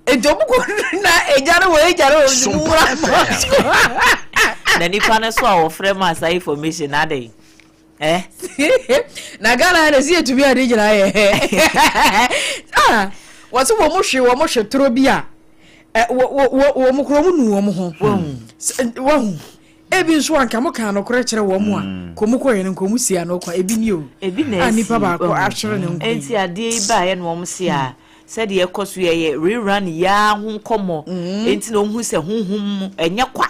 nti ɔmo kɔduru na egya no wɔ egya no wɔ mu wura mɔ. Na nipa no so a wɔfrɛ mu asa information na adɛn eh? Na Ghana na si etumi ade gyina yɛ ah, wɔsi wɔn hwe wɔn hwe toro bi a ɛ wɔ wɔ wɔn kuro mu nu wɔn ho wɔn ebi nso anka mo kan nokorɛ kyerɛ wɔn mu a kɔn mu kɔ yɛ no nkɔn mu si ano kwan ebi ni o. Ebi na a esi nipa baako ahwere ne nkwa. Nti adeɛ yi baayɛ na wɔn se a sɛdeɛ ɛkɔ so yɛyɛ rerun yaa ho nkɔmmɔ, nti na wɔn hu sɛ honhom mu ɛnyɛ kwa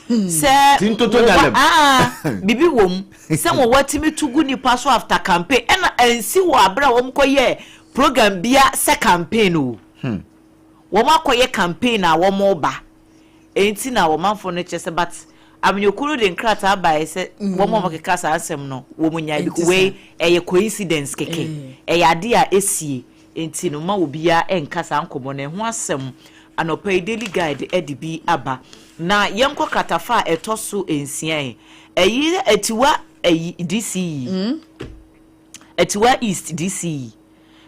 sɛ Ti ntoto nyalem. Ah, bibi wɔ mu sɛ wɔn watumi to gu nipa so after campaign, ɛna ɛnsi wɔ abere a wɔn kɔ yɛ program bia sɛ campaign o. Wɔn akɔyɛ campaign a wɔn ba, enti na wɔn afɔ no kyɛ sɛ, but Amanyɔkuo no de nkrataa baeɛ sɛ wɔn a wɔkeka saa nsɛm no wɔn nyae Ɛnte wei ɛyɛ coincidence kɛkɛ, ɛyɛ adeɛ a ɛsie, nti no ma obiara ɛnka saa nkɔmmɔ no. Ɛho asɛm anɔpa yi Daily Guide de bi aba. Na yɛnkɔ kratafa a ɛtɔ so 6 yi. Ɛyi Atiwa ɛyi DCE, Atiwa East DCE.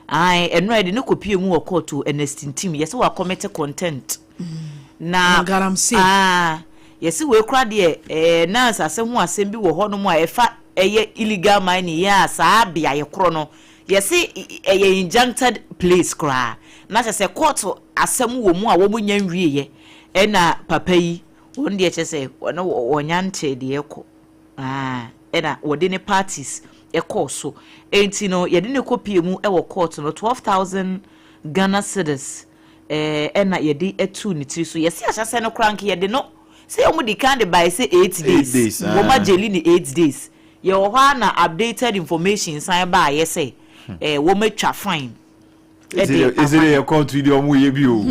Ae, ɛno a yɛde no kɔpie mu wɔ court o, Ernest Ntim, yɛsɛ wakɔmete contempt. Na Galamsey. Ah, yɛsɛ wei kora deɛ, na nsase ho asɛm bi wɔ hɔnom a ɛfa ɛyɛ illegal mining yɛ a saa beaeɛ korɔ no yɛsɛ ɛyɛ injuncted place koraa, na kyerɛ sɛ court asɛm wɔ mu a wɔn nya nwieɛ. Ɛna papa yi wɔn deɛ, kyerɛ sɛ wɔn wɔnya nte deɛ ɛkɔ. Ah, ɛna wɔde ne parties ɛkɔɔ so, enti no yɛde ne kɔpie mu ɛwɔ court no, 12,000 Ghana cedis ɛna yɛde ɛtu ne tiri so. Yɛsi ahyɛsɛ no koraa nka yɛde no sɛ wɔn di kan de bae sɛ 8 days. 8 days, wɔn ah. agyeli ne 8 days. Yɛwɔ hɔ a na updated information san baa yɛ sɛ wɔn atwa fine ɛde ɛsɛ ama. Yɛ court yi deɛ, ɔmo yɛ bi o.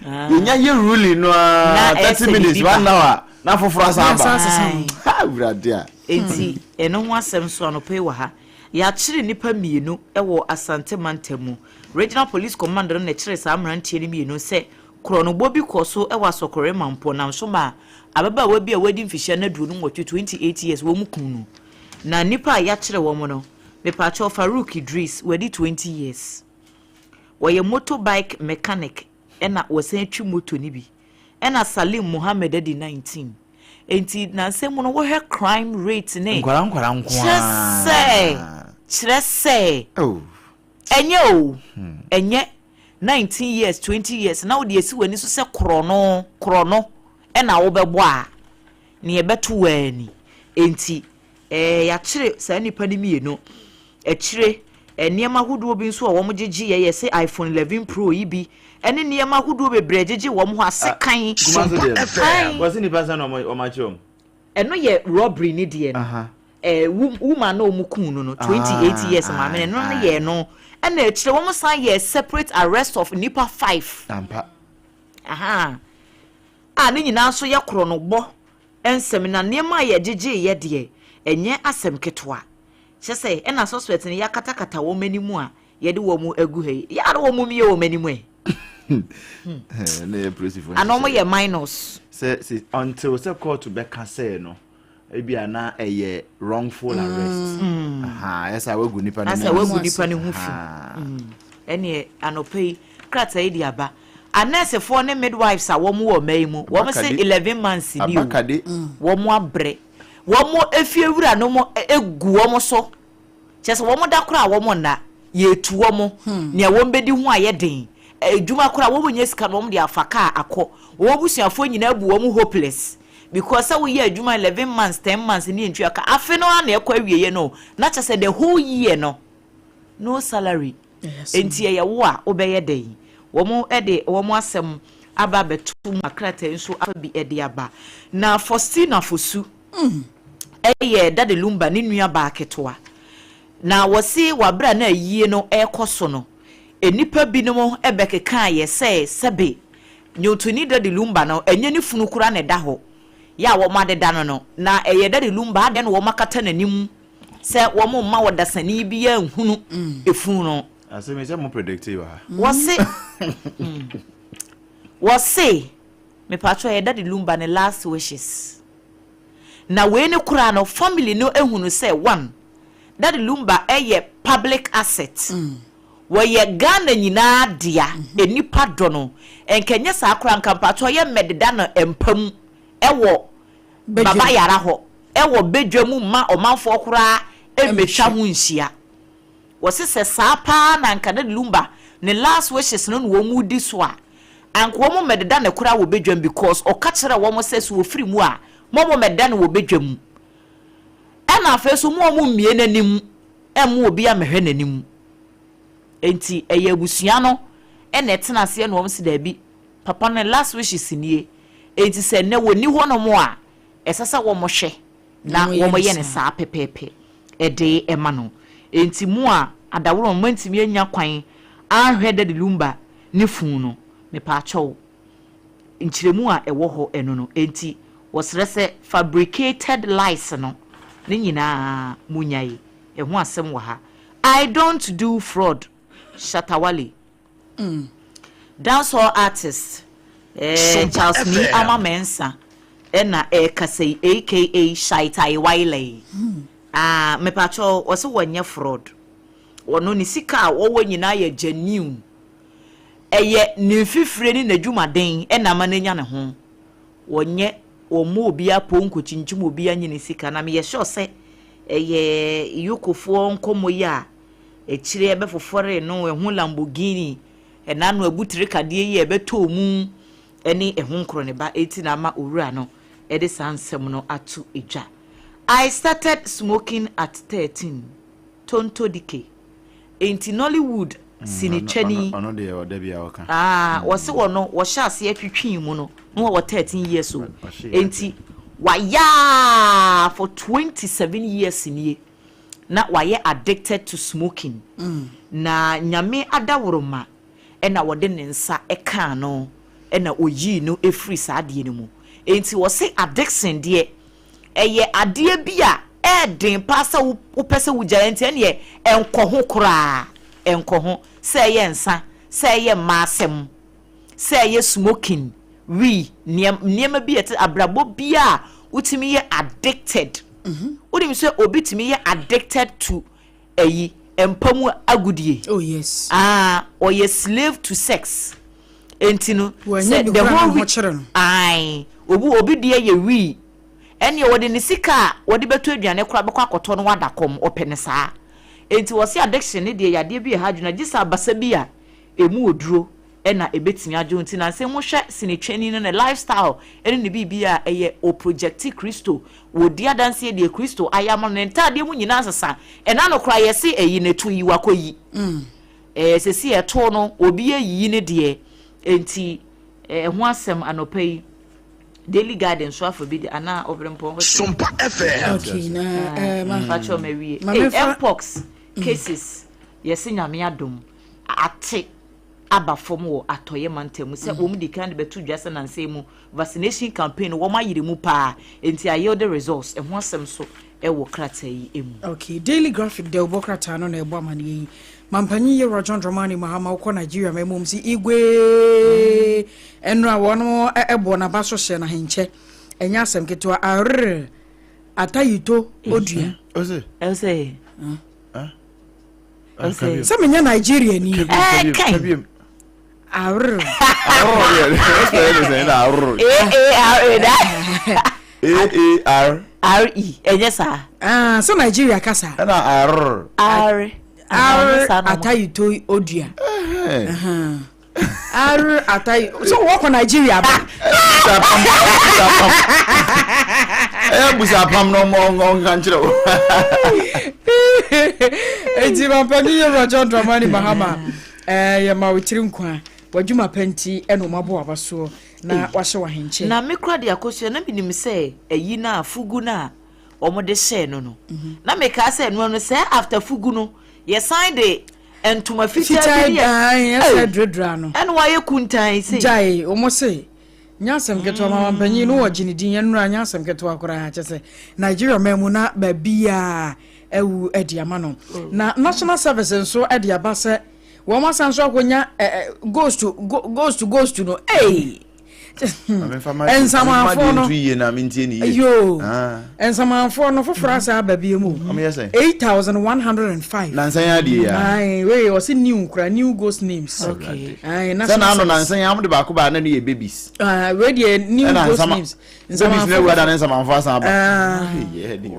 Yɛnya yɛ ruling no Na a, ɛsɛ 30 minutes, biribi ba. one hour na foforɔ asan Na aba. asan asesa. Aye. Ha, Awurade a. Enti ɛno ho asɛm so anɔpa yi wɔ ha. Yɛakyere nnipa mmienu wɔ Asante mantam mu. Regional Police Command no na ɛkyerɛ saa mmeranteɛ no mmienu sɛ korɔnobɔ bi kɔ so wɔ Asɔkɔre Mampɔ nam so ma ababaawa bi a wadi mfihyia no 28, 28 years, wɔn mu kun no. Na nnipa a yɛakyerɛ wɔn no, mepaakyɛw, Farouk Idris, wadi 20 years, wɔyɛ motorbike mechanic ɛna wɔsan twi moto no bi, ɛna Salim Mohammed adi 19. Enti nansɛm mu no, wɔhwɛ crime rate ne Nkwara nkwara nko. Kyerɛ sɛ, kyerɛ sɛ Oh. ɛnyɛ o, ɛnyɛ 19 years, 20 years na wode esi w'ani so sɛ korɔno korɔno ɛna wobɛbɔ a ne yɛbɛto w'ani. Enti yɛakyere saa nnipa no mmienu. Akyire nneɛma ahodoɔ bi nso a wɔn gyegye yɛ, yɛsɛ iPhone 11 Pro yi bi ɛne nneɛma ahodoɔ bebree gyegye wɔn ho asekan. Kumasi deɛ no. Ae. Wɔsi nipa sɛ na ɔmo akyerɛ wɔn. Ɛno yɛ robbery ne deɛ no. Woman na ɔmo kun no 28 years maame no, ɛno no yɛ no. Ɛna akyire wɔn san yɛ separate arrest of nipa five. Ampa. Aha a ne nyinaa nso yɛ korɔ no bɔ nsɛm na nneɛma a yɛgyegye yɛ deɛ, ɛnyɛ asɛm ketewa. Kyɛ sɛ ɛna suspect no yɛakatakata wɔn anim a yɛde wɔn agu ha yi, yɛa na wɔn mie wɔn anim ɛ. Ne yɛ polisifoɔ. Ana wɔn yɛ minors. Sɛ until sɛ court bɛka sɛ no ebi a na ɛyɛ wrongful arrest. Aha, ɛsɛ a wagu nipa no asɛ ho wagu ase. nipa no ho fi. Ɛneɛ anɔpa yi krataa yi de aba, anɛɛsefoɔ ne midwives a wɔn wɔ ɔman yi mu, wɔn sɛ Abakade. 11 months ni o. Abakade. Wɔn abrɛ, wɔn efie wura no mo egu wɔn so, kyerɛ sɛ wɔn da koraa a wɔn nna, yɛtu wɔn nea wɔn bɛdi ho ayɛ den. Edwuma koraa wɔn nyɛ sika no, wɔn de afa kaa akɔ. Wɔn abusuafoɔ nyinaa bu wɔn hopeless because sɛ woyɛ adwuma 11 months, 10 months ne ntua ka. Afe no ara na ɛkɔ awieɛ no, na kyerɛ sɛ the whole year no, no salary. Nti ɛyɛ wo a, wobɛyɛ dɛn? Wɔn de wɔn asɛm aba abɛto mu. Akrataa nso afa bi de aba. Na Faustina Fosu ɛyɛ Daddy Lumba ne nua baa ketewa, na wɔsi wabere na ayie no ɛrekɔ so no, nnipa binom bɛkeka yɛ sɛ sɛbe nnwontoni Daddy Lumba no, ɛnyɛ ne funu kora na ɛda hɔ yɛ a wɔn adeda no, na ɛyɛ Daddy Lumba adeɛ na wɔn akata n'anim sɛ wɔn mma ɔdasani biara nhunu efunu no. Asɛm yi sɛ mo predict wɔ ha. Wɔse mepatro, ɛyɛ Daddy Lumba ne last wishes. Na wei ne koraa no, family no ehunu sɛ one, Daddy Lumba ɛyɛ public asset, wɔyɛ Ghana nyinaa dea, enipa dɔ no. Nkɛnyɛ saa koraa nka mpatro yɛ mmɛdeda no mpa mu ɛwɔ Baba Yara hɔ ɛwɔ bedwa mu ma ɔmanfoɔ koraa mmɛtwa ho nhyia. Wɔsi sɛ saa paa na nka Daddy Lumba ne last wishes no na wɔn mu di so a, anka wɔn mmɛdeda ne koraa wɔ bedwam, because ɔka kyerɛ wɔn sɛ so wɔfiri mu a, mo mo mmɛda no wɔ bedwam mu, ɛna afei so mo a mo mmie n'anim ɛmo obi amɛhwɛ n'anim. Nti ɛyɛ abusua no ɛna ɛtena aseɛ na wɔn si daabi, papa no last wishes nie, nti sɛ nnɛ wɔni hɔnom a, ɛsɛ sɛ wɔn hwɛ na wɔn yɛ ne saa pɛpɛɛpɛ ɛde ɛma no. Nti mu a adaworo wɔn ntumi anya kwan ahwɛ Daddy Lumba ne funu no, mepaakyɛw, nkyerɛmu a ɛwɔ hɔ ɛno no nti. Wɔsrɛ sɛ fabricated lies no ne nyinaa monyae. Ɛho asɛm wɔ ha. I don't do fraud, Shatta Wale. Dancehall artist eh, Charles Nii Armah Mensah ɛna ɛrekasa yi aka Shatta Wale. Ah, mepakyɛw, ɔse wɔnyɛ fraud. Ɔno ne sika a ɔwɔ nyinaa yɛ genuine. Ɛyɛ ne mfifire ne n'adwumaden na ama no anya ne ho. Wɔnyɛ, wɔmmɔ obiara poo nkokyinkyim obiara nye ne sika. Na meyɛ sure sɛ ɛyɛ Yokofoɔ nkɔmmɔ yi a akyire ɛbɛfofɔree no, ɛho Lamborghini, ɛna ano abutire kadeɛ yi a ɛbɛtɔɔ mu ne ɛho nkorɔneba nti na ama owura no de saa nsɛm no ato dwa. I started smoking at 13. Tonto Dike. Enti Nollywood sinitwani. Ɔno deɛ ɔda bi a ɔka. Ah, wɔse wɔno wɔhyɛ aseɛ twetwee mu no na wɔwɔ 13 years o. Enti wayɛ for 27 years nie na wayɛ addicted to smoking. Na Nyame adaworoma na wɔde ne nsa kaa no na oyii no firii saa adeɛ no mu. Enti wɔse addiction deɛ ɛyɛ adeɛ bi a ɛɛden paa sɛ wopɛ sɛ wogyae nti ɛneɛ ɛnkɔ ho koraa, ɛnkɔ ho, sɛ ɛyɛ nsa, sɛ ɛyɛ mmaa asɛm, sɛ ɛyɛ smoking, wii, nneɛma bi a ɛte abrabɔ bi a wotumi yɛ addicted. Wonim sɛ obi tumi yɛ addicted to ayi, mpa mu agodie. Oh yes. Ah, ɔyɛ slave to sex. Enti no, sɛ the whole week, ae, obi obi deɛ yɛ wii. Ɛnneɛ wɔde ne sika a wɔde bɛtɔ aduane koraa bɛkɔ akɔtɔ no wada kɔm, ɔpɛ no saa. Enti wɔse addiction ne deɛ yɛ adeɛ bi a ɛha adwene, gye sɛ abasa bi a ɛmu oduro na ɛbɛtumi agye wo. Nti nansa yi mohwɛ sinitwani no ne lifestyle ne ne biribiara a ɛyɛ ɔprojecte Kristo, wɔdi adanseɛ deɛ Kristo ayɛ ama no, ne ntaadeɛ mu nyinaa sesa. Ɛna no koraa yɛse ɛyi no to yi wakɔyi. Ɛɛ sɛsi ɛto no obi ayiyi ne deɛ. Enti ɛho asɛm anɔpa yi Daily Guide nso afa bi de anaa Ɔberempɔn hɔ sɛ. Sompa FM. Okay, na eh, ma. Pakyɛ mawie. Ma Hey, memfa- Mpox cases yɛse Nyame adom ate aba fam wɔ Atɔeɛ mantam mu sɛ wɔn di kan de bɛto dwa sɛ nansa yi mu vaccination campaign no wɔn ayere mu paa enti a yield results ɛho asɛm nso wɔ krataa yi mu. Okay, Daily Graphic dawubɔ krataa no na ɛbɔ amaneɛ yi. Mampanyin Yewura John Dramani Mahama wokɔ Nigeria ma mmom si Igwe ɛnora wɔn ɛbɔ n'aba so hyɛ n'ahenkyɛ. Ɛnyɛ asɛm ketewa. Arr Atayito Odua. Ose. Ose. Sɛ menyɛ Nigeria ni. Ɛɛ Arr. A A R E da. A A R. R E ɛnyɛ saa. Ah, sɛ Nigeria kasa. Ɛna R. R. R Atayito Odua. R Atayi so wɔkɔ Nigeria ba. Ɛyɛ busa apam na ɔmɔ ɔnka nkyerɛ wo. Eti mampanin yɛ wura John Dramani Mahama ɛɛ yɛ ma wo tiri nkwa w'adwuma pa nti ɛna ɔmo abɔ w'aba soɔ na wahyɛ w'ahenkyɛ. Na me kora de akosua na menim sɛ ayi no a fugu no a wɔn de hyɛɛ no no na mekaa sɛ ɛnoa no sɛ after fugu no yɛsan de ntoma fitaa bi ne yɛ ɛsɛ duradura no ɛna wayɛ kuntan sei. Gyae wɔn se nyɛ asɛm ketewa ma mampanyin no wɔgye ne din ɛnora nyɛ asɛm ketewa koraa kyɛ sɛ Nigeria man mu na baabiaa awu de ama no na national service nso de aba sɛ wɔn asan nso akɔnya ghost ghost ghost no ee nsamanfoɔ no yoo nsamanfoɔ no foforɔ asa aba bi mu 8105 nansan yɛ adeɛ ya ayi wei ɔsi new kura new ghost names okay ayi national service sɛ n'ano nansan yɛ amode baako baa na ne yɛ babies wei deɛ new ghost names babies na ewura da ne nsamanfoɔ asan aba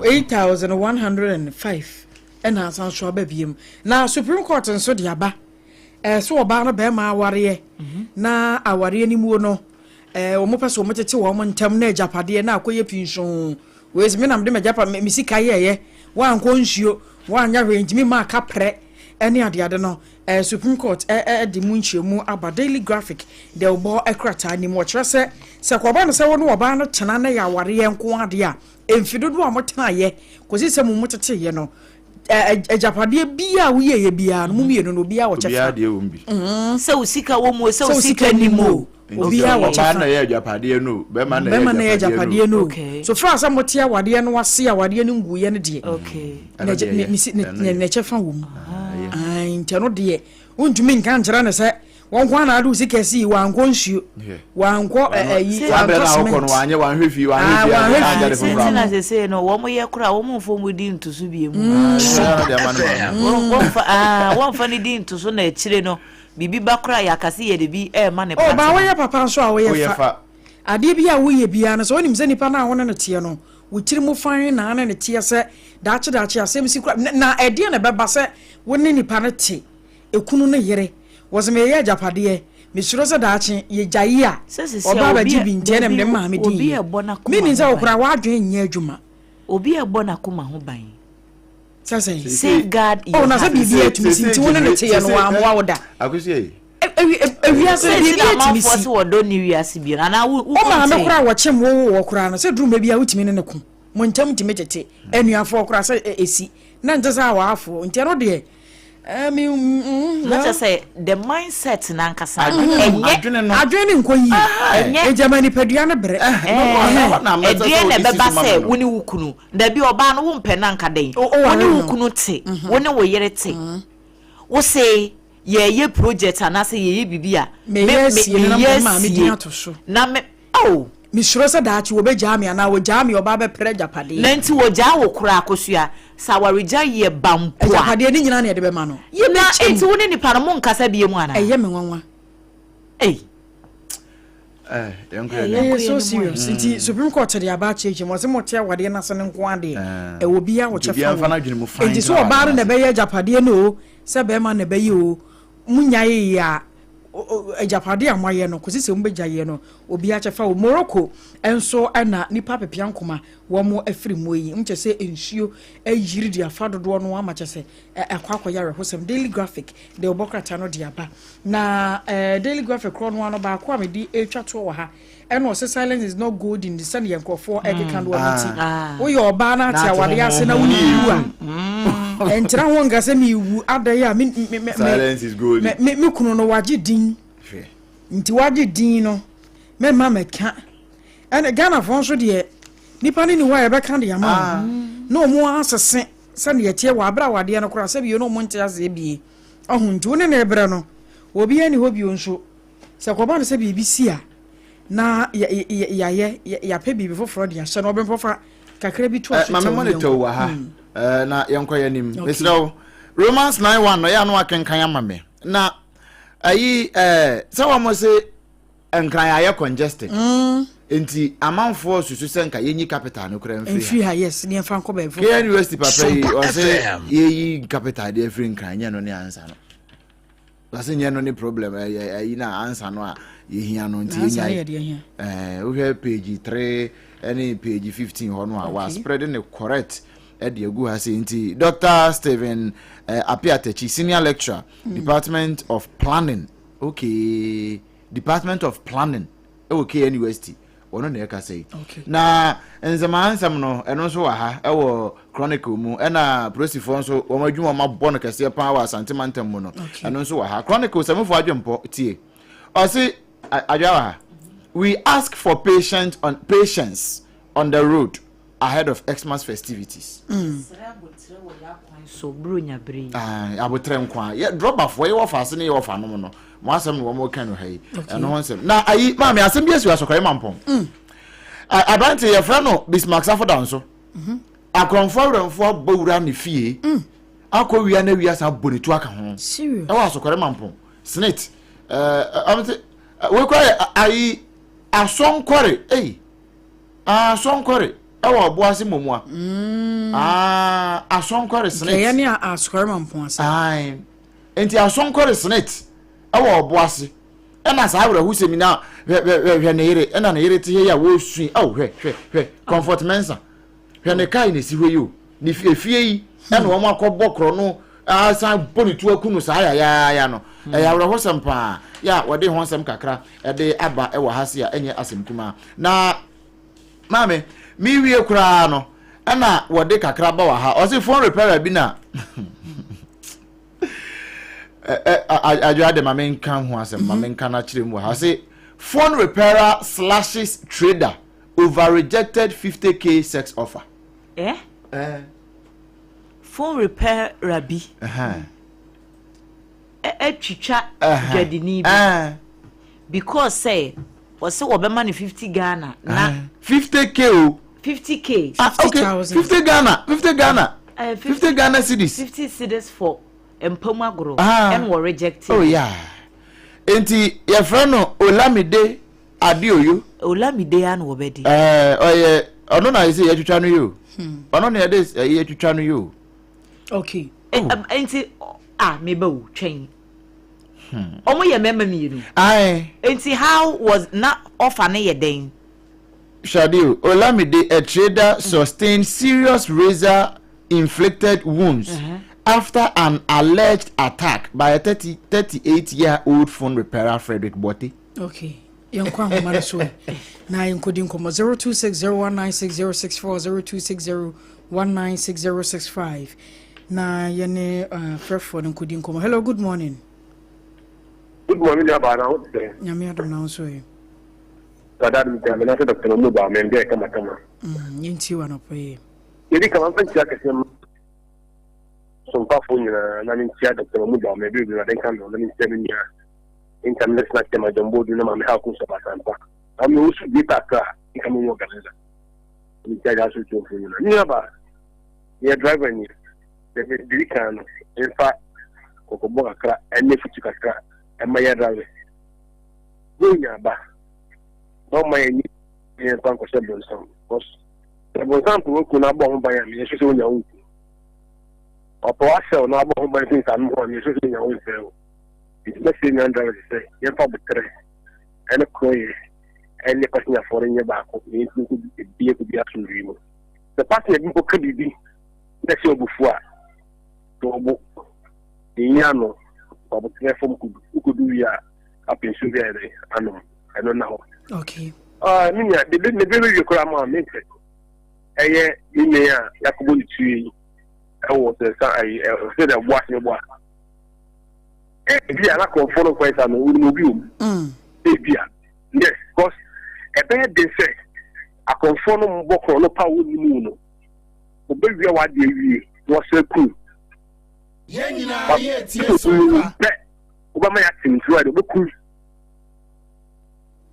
8105 ɛna asan so aba biem na supreme court nso de aba ɛɛ sɛ ɔbaa no bɛrima awareɛ na awareɛ no muo no ɛɛ wɔn pɛ sɛ wɔn tete wɔn ntam na agyapadeɛ na akɔyɛ pinsoo wei sɛ me nam de m'agyapa me sika yɛɛyɛ wankɔ nsuo wanyɛ hwee ntumi maa kaprɛ ɛne adeade no ɛɛ supreme court ɛɛ de mu nkyerɛmu aba daily graphic deɛ ɔbɔ ɛkrataa nim wɔkyerɛ sɛ sɛ kɔba no sɛ wɔne ɔbaa no tena na yɛ awareɛ nko adeɛ a mfe dodoɔ a motenaeɛ kɔsi sɛ mo mu teteeɛ no agyapadeɛ biara a woyɛeɛ biara no mo mmienu no obiara wɔ kyɛfa. Obiara deɛ wɔ mu bi. Sɛ wo sika wɔ mu o, sɛ wo sika nni mu o. Obiara wɔ kyɛfa. Ɔbaa na ɛyɛ agyapadeɛ no o, bɛrima na ɛyɛ agyapadeɛ no o. Okay. So far sɛ mote awadeɛ no ase awadeɛ no nguiɛ no deɛ. Okay. Ne kyɛfa wɔ mu. Ah, nti ɛno deɛ wontumi nka nkyerɛ no sɛ wɔn nko ara na ade wo sika si wankɔ nsuo wankɔ ɛyi wankɔ cement wanhwɛ fie wanhwɛ fie sɛ na sese no wɔn yɛ kora wɔn mfo mu di ntoso bie mu wɔn fa wɔn fa ne di ntoso na akyire no biribi ba kora yɛ akase yɛ de bi ɛɛma ne pati. Ɔbaa wɔyɛ papa nso a wɔyɛ fa adeɛ bi a woyɛ biara no sɛ wonim sɛ nipa no a wo ne no teɛ no wo tiri mu fan na ne ne teɛ sɛ daakye daakye asɛm si kora na ɛdeɛ na ɛbɛba sɛ wo ne nipa no te ekunu ne yere wɔsɛ meyɛ agyapadeɛ mesuro sɛ daakye yɛgyae a ɔba abɛgye bi nti ɛna mede maame din yɛ menim sɛ wokora w'adwene nyɛ adwuma. Obi ɛbɔ n'akoma ho ban. Sɛ sɛ safeguard your heart. Oh, na sɛ biribi atumi si nti wo ne ne teɛ no wammoa wo da. Ewiase biribi atumi si. Sɛ wɔdɔ ne wiase bi anaa wo wo maame koraa wɔkyem wo wo wɔ koraa no sɛ duru baabi a wotumi ne ne ko mo ntam tumi tete anuafoɔ koraa sɛ esi na nte sɛ awaafoɔ nti ɛno deɛ na kyerɛ sɛ the mindset nankasa ɛnyɛ adwene no adwene no nkɔ yie ɛnyɛ nti ɛma nipadua no brɛ ɛdeɛ na ɛbɛba sɛ wo ne wo kunu dabi ɔbaa no wo mpɛ no anka dɛn wo ne wo kunu te wo ne wo yere te wo se yɛyɛ project anaasɛ yɛyɛ biribi a meyɛ asie na me maame din ato so na me oh Mesuro sɛ daakye wɔbɛgyaa me anaa wɔgyaa me a ɔbaa bɛpere agyapadeɛ. Na nti wɔgyaa wo koraa Akosua, sɛ awaregyae yɛ ba mpo a. Agyapadeɛ no nyinaa na yɛde bɛma no. Na nti wo ne nipa no monkasa biom anaa? Ɛyɛ me nwanwa. Ei. Eh, yɛnkɔ Ɛyɛ so serious. Nti Supreme Court de aba akyerɛkyerɛ mu. Ɔse mote awadeɛ no ase no nko ara deɛ, ɛwɔ obiara wɔ kyɛfa wɔ mu. Nti sɛ ɔbaa no na ɛbɛyɛ agyapadeɛ no o, sɛ bɛrima no na ɛbɛyɛ o, monyaeɛ a, Agyapadeɛ a moayɛ no, kɔsi sɛ mobɛgyaeɛ no, obiara kyɛfa wɔ Morocco nso na nnipa apepeankoma wɔn afiri mu yi. Nkyɛ sɛ nsuo ayiri de afa dodoɔ no ama kyɛ sɛ akɔ akɔyɛ awerɛhosɛm. Daily Graphic de wɔbɔ krataa no de aba. Na eh, Daily Graphic korɔ no ano baako a mede retwa toɔ wɔ ha ɛna ɔsɛ silence is not golden sɛdeɛ nkurɔfoɔ ɛkeka no ɔno ti ah. woyɛ ɔbaa no ate awadeɛ ase na wone wu a mm. ɛntena ho nka sɛ mewu adɛn a me kunu no wagye din nti wagye din no mɛma mɛka ɛne Ghanafoɔ nso deɛ nipa no ni hɔ a yɛbɛka de ama ah. na ɔmo asese sɛdeɛ ɛteɛ wɔ abere awadeɛ no koraa sɛ bio na ɔmo nte aseɛ bie ɔho nti wo ne ne brɛ no obiara ni hɔ bio nso Sɛ ɛkɔba no sɛ biribi si a, na yɛayɛ, yɛapɛ biribi foforɔ de ahyɛ no, ɔbɛmfa fa kakra bi to aso Maame monitor wɔ ha hmm. na yɛnkɔ yɛn anim. Mesrɛ wo, Romans 9:1 no ɛyɛ ano akenkan ama me. Na ayi sɛ wɔn se nkran ayɛ congested. Mm. Nti amanfoɔ susu sɛ nka yɛnyi capital no koraa mfiri ha. Yes, ne yɛmfa nkɔ baabi foforɔ. KNUST papa yi ɔse yɛyi capital deɛ afiri nkran nyɛ no ne ansa no. Ɔse nyɛ no ne problem ɛyɛ ayi na ansa no a yɛhia no nti yɛnya ɛɛ wohwɛ page 3 ɛne page 15 hɔ no a wa spread ne correct ɛde agu ha sei nti Dr. Stephen uh, Apiatachi senior lecturer mm. Department of Planning okay Department of Planning ɛwɔ KNUST Ɔno na ɛkasa yi. Na nzemaa nsɛm no, ɛno nso wɔ ha, ɛwɔ Chronicle mu. Ɛna polisifoɔ nso, wɔn adwuma wɔn abɔ no kɛseɛ paa wɔ Asante mantam mu no, ɛno nso wɔ ha. Chronicle sɛmufo adwempɔ tie. Ɔse, adwa wɔ ha. We ask for patient on, patience on the road ahead of Xmas festivities. Mm. So Buronya bere yi. Ah, abotrɛ nko a. Yɛ drɔbafoɔ yɛ wɔfa ase ne yɛ wɔfa nom no. Mo asɛm na wɔn ka no ha yi. Ɛno ho nsɛm. Na ayi maame asɛm bi asi wɔ asɔkɔre mampɔn. Mm. Aberante yɛfrɛ no Bismarck Safo Danso. Mhm. Akorɔmfoɔ awuramfoɔ abɔ wura ne fie. Mm. Akɔ wia na wia san bɔ ne tu aka ho. Ɛwɔ asɔkɔre mampɔn. Snit. Ɛɛ ɔmo wekura yɛ ayi asɔnkɔre. Ei. Ah, asɔnkɔre ɛwɔ ɔbo ase mmomua. Mm. Ah, asɔnkɔre senate. Nkɛyɛ ne asɔre ma mpɔn ase. Ayi. Nti asɔnkɔre senate ɛwɔ ɔbo ase. Ɛna saa awerɛhosɛm yi na hwɛ hwɛ hwɛ ne yere ɛna ne yere te hɛ yi a wɔresui ɛwɔ hwɛ hwɛ hwɛ Comfort Mensah hwɛ ne kaa yi na esi hɔ yi o ne efie yi ɛna wɔn akɔbɔ korɔ no asan bɔ ne tu aku no saa yayaaya no ɛyɛ awerɛhosɛm paa yɛ a wɔde ho nsɛm kakra ɛde aba ɛwɔ ha se a ɛnyɛ asɛm kumaa na maame mewie koraa no ɛna wɔde kakra ba wɔ ha ɔse phone repairer bi na adwoa de ma menka ho asɛm ma menka no akyerɛ mu wɔ ha ɔse. Phone repairer slashes trader over rejected 50K sex offer. Eh? Eh. Phone repairer bi. Atwitwa dwadini bi. Because sɛ ɔsɛ wɔbɛma no 50 Ghana na. 50K o. 50K. Ah, okay. 50 Ghana, 50 Ghana. 50 Ghana cedis. 50 cedis for mpamu agorɔ. Ɛna wɔ reject. Oh yeah. Nti yɛfrɛ no Olamide Adeoyo. Olamide ya na wɔbɛdi. Ɛɛ ɔyɛ ɔno na yɛsɛ yɛtwitwa no yi o. Ɔno na yɛde ɛyɛ yɛtwitwa no yi o. Okay. Nti ah meba o twɛn. Ɔmo yɛ mmarima mmienu. Aye. Nti how was na ɔfa ne yɛ dɛn? Shadi Olamide, a trader, sustained serious razor inflicted wounds after an alleged attack by a 38-year-old phone repairer, Frederick Bote. Okay. Yɛnkɔ ahoma no so na yɛnkɔdi nkɔmmɔ. 0260196064, 0260196065 na yɛne frɛfoɔ no nkɔdi nkɔmmɔ. Hello, good morning. Good morning, Abana. Wo te sɛ? Nyame adom, na wo nso ɛ? Dada mi gyina mena sɛ Dr. Mamu ba mɛn bɛɛ kama kama. Yɛntie wɔ anɔpɔ yi. Yɛdi kama mfa nkyia kɛseɛ ma sompafoɔ nyinaa na menkyia Dr. Mamu ba mɛ bere Awurade nka no na menkyia me nua nka me lɛsena kyɛ ma John Bodu na maame ha ko sɛ basampa na me wo so bi kakra nka me wɔ Ghana menkyia gya so tuofoɔ nyinaa. Me nua ba yɛ driver ni sɛ biri kan no mfa kɔkɔbɔ kakra ɛne futu kakra ɛma yɛ driver wonya aba na ɔma yɛ ni yɛn mfa nkɔhyɛ bonsam, because sɛ bonsam pɛ waku na abɔ ho ban a, meyɛ sɛ wonya wo nku ɔpɛ wasɛw na abɔ ho ban fi nsa no ho a, meyɛ sɛ wonya wo nsɛw o. Nti mɛsɛ nua driver sɛ yɛmfa botrɛ ɛne korɔyɛ ɛne passengerfoɔ no nyɛ baako na yɛntumi nkɔ ebi akɔ bi asomdwee mu. Sɛ passenger bi mpo ka biribi na ɛsɛ ɔbufu a, sɛ ɔbo yɛyi ano wabotrɛ fam kodu wie a, apɛ nsuo bi ayɛ dɛ anom ɛno na hɔ. Okay. Ah, me nua de ne bere wie koraa ma me mpɛ ɛyɛ me nua a yakɔbɔ ne tiri yi ɛwɔ sɛ sa ayi ɛ sɛ dɛ boa sɛ boa ebi a n'akɔnfo no kwan sa no wɔn obi wɔm ebi a, yes, because ɛbɛyɛ den sɛ akɔnfo no mbɔ korɔ no pa wɔn nimu no obewia w'adeɛ wie na wɔsɛ kum. Yɛn nyinaa yɛ tie so pa. Pɛ wobɛma yɛ ate nsuo a de wobɛkum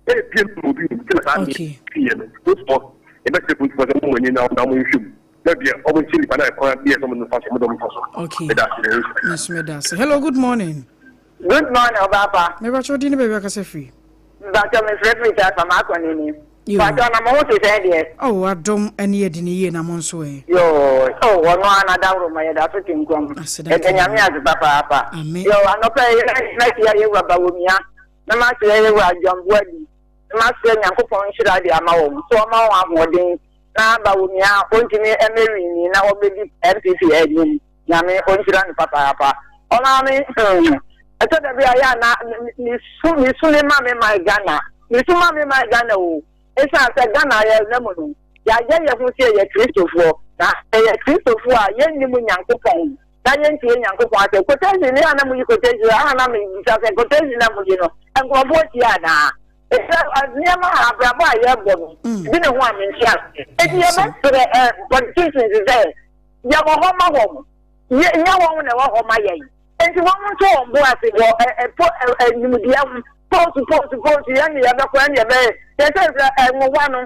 ebie mu obi wɔ mu tena saa Okay. yɛ no football yɛbɛsɛ football sɛ mo ani na na mo nhwɛ mu na deɛ ɔmo nkyɛn nipa na ɛkwan bi yɛ sɛ ɔmo nfa so ɔmo dɔm nfa so. Okay. Ɛda ase na ɛnso. Nso meda ase. Hello, good morning. Good morning, Ɔbaapa. Mebatwɛ di ne baabi akasa firi. Mpakyɛ, mefrɛ firi saa fa maakɔ n'anim. Yo. Mpakyɛ, na mo ho te sɛn deɛ? Oh, adom ɛne yɛdi ne yie, na mo nso ɛ? Yoo, oh, ɔno ara n'adaworo ma yɛda so te nkwa mu. Aseda Ɛda nka Nyame Nyame. ase papaapa. Amen. Yoo, anɔpa yi mɛkyia yɛwura Bawumia na makyerɛ yɛwura John Boadi na masrɛ Nyankopɔn nhyira de ama wɔn so ɔma wɔn ahoɔden na Bawumia ɔntumi mmɛwini na ɔbɛdi NPP anim. Nyame ɔnhyira no papaapa. Ɔmaame, ɛtɔ da bi a yɛ a na mesu mesu me ma me man Ghana. Mesu ma me man Ghana o. Ɛsiane sɛ Ghana yɛ na mu no, yɛayɛ yɛn ho sɛ yɛyɛ Kristofoɔ. Na yɛyɛ Kristofoɔ a yɛnnim Nyankopɔn na yɛntie Nyankopɔn asɛm. Quotation ne a na moyi quotation a na mebisa sɛ quotation na moyi no, nkurɔfoɔ tie anaa? Ɛsɛ nneɛma a abrabɔ a yɛrebɔ no, bi ne ho a mente ase. Enti yɛbɛsrɛ politicians sɛ yɛwɔ hɔ ma wɔn. Nyɛ wɔn na ɛwɔ hɔ ma yɛn. Enti wɔn nto wɔn bo ase wɔ ɛpo nimdeɛ ho. Post post post, yɛn ne yɛbɛkɔ, yɛn ne yɛbɛyɛ. Yɛsɛ sɛ ɛnwowa no,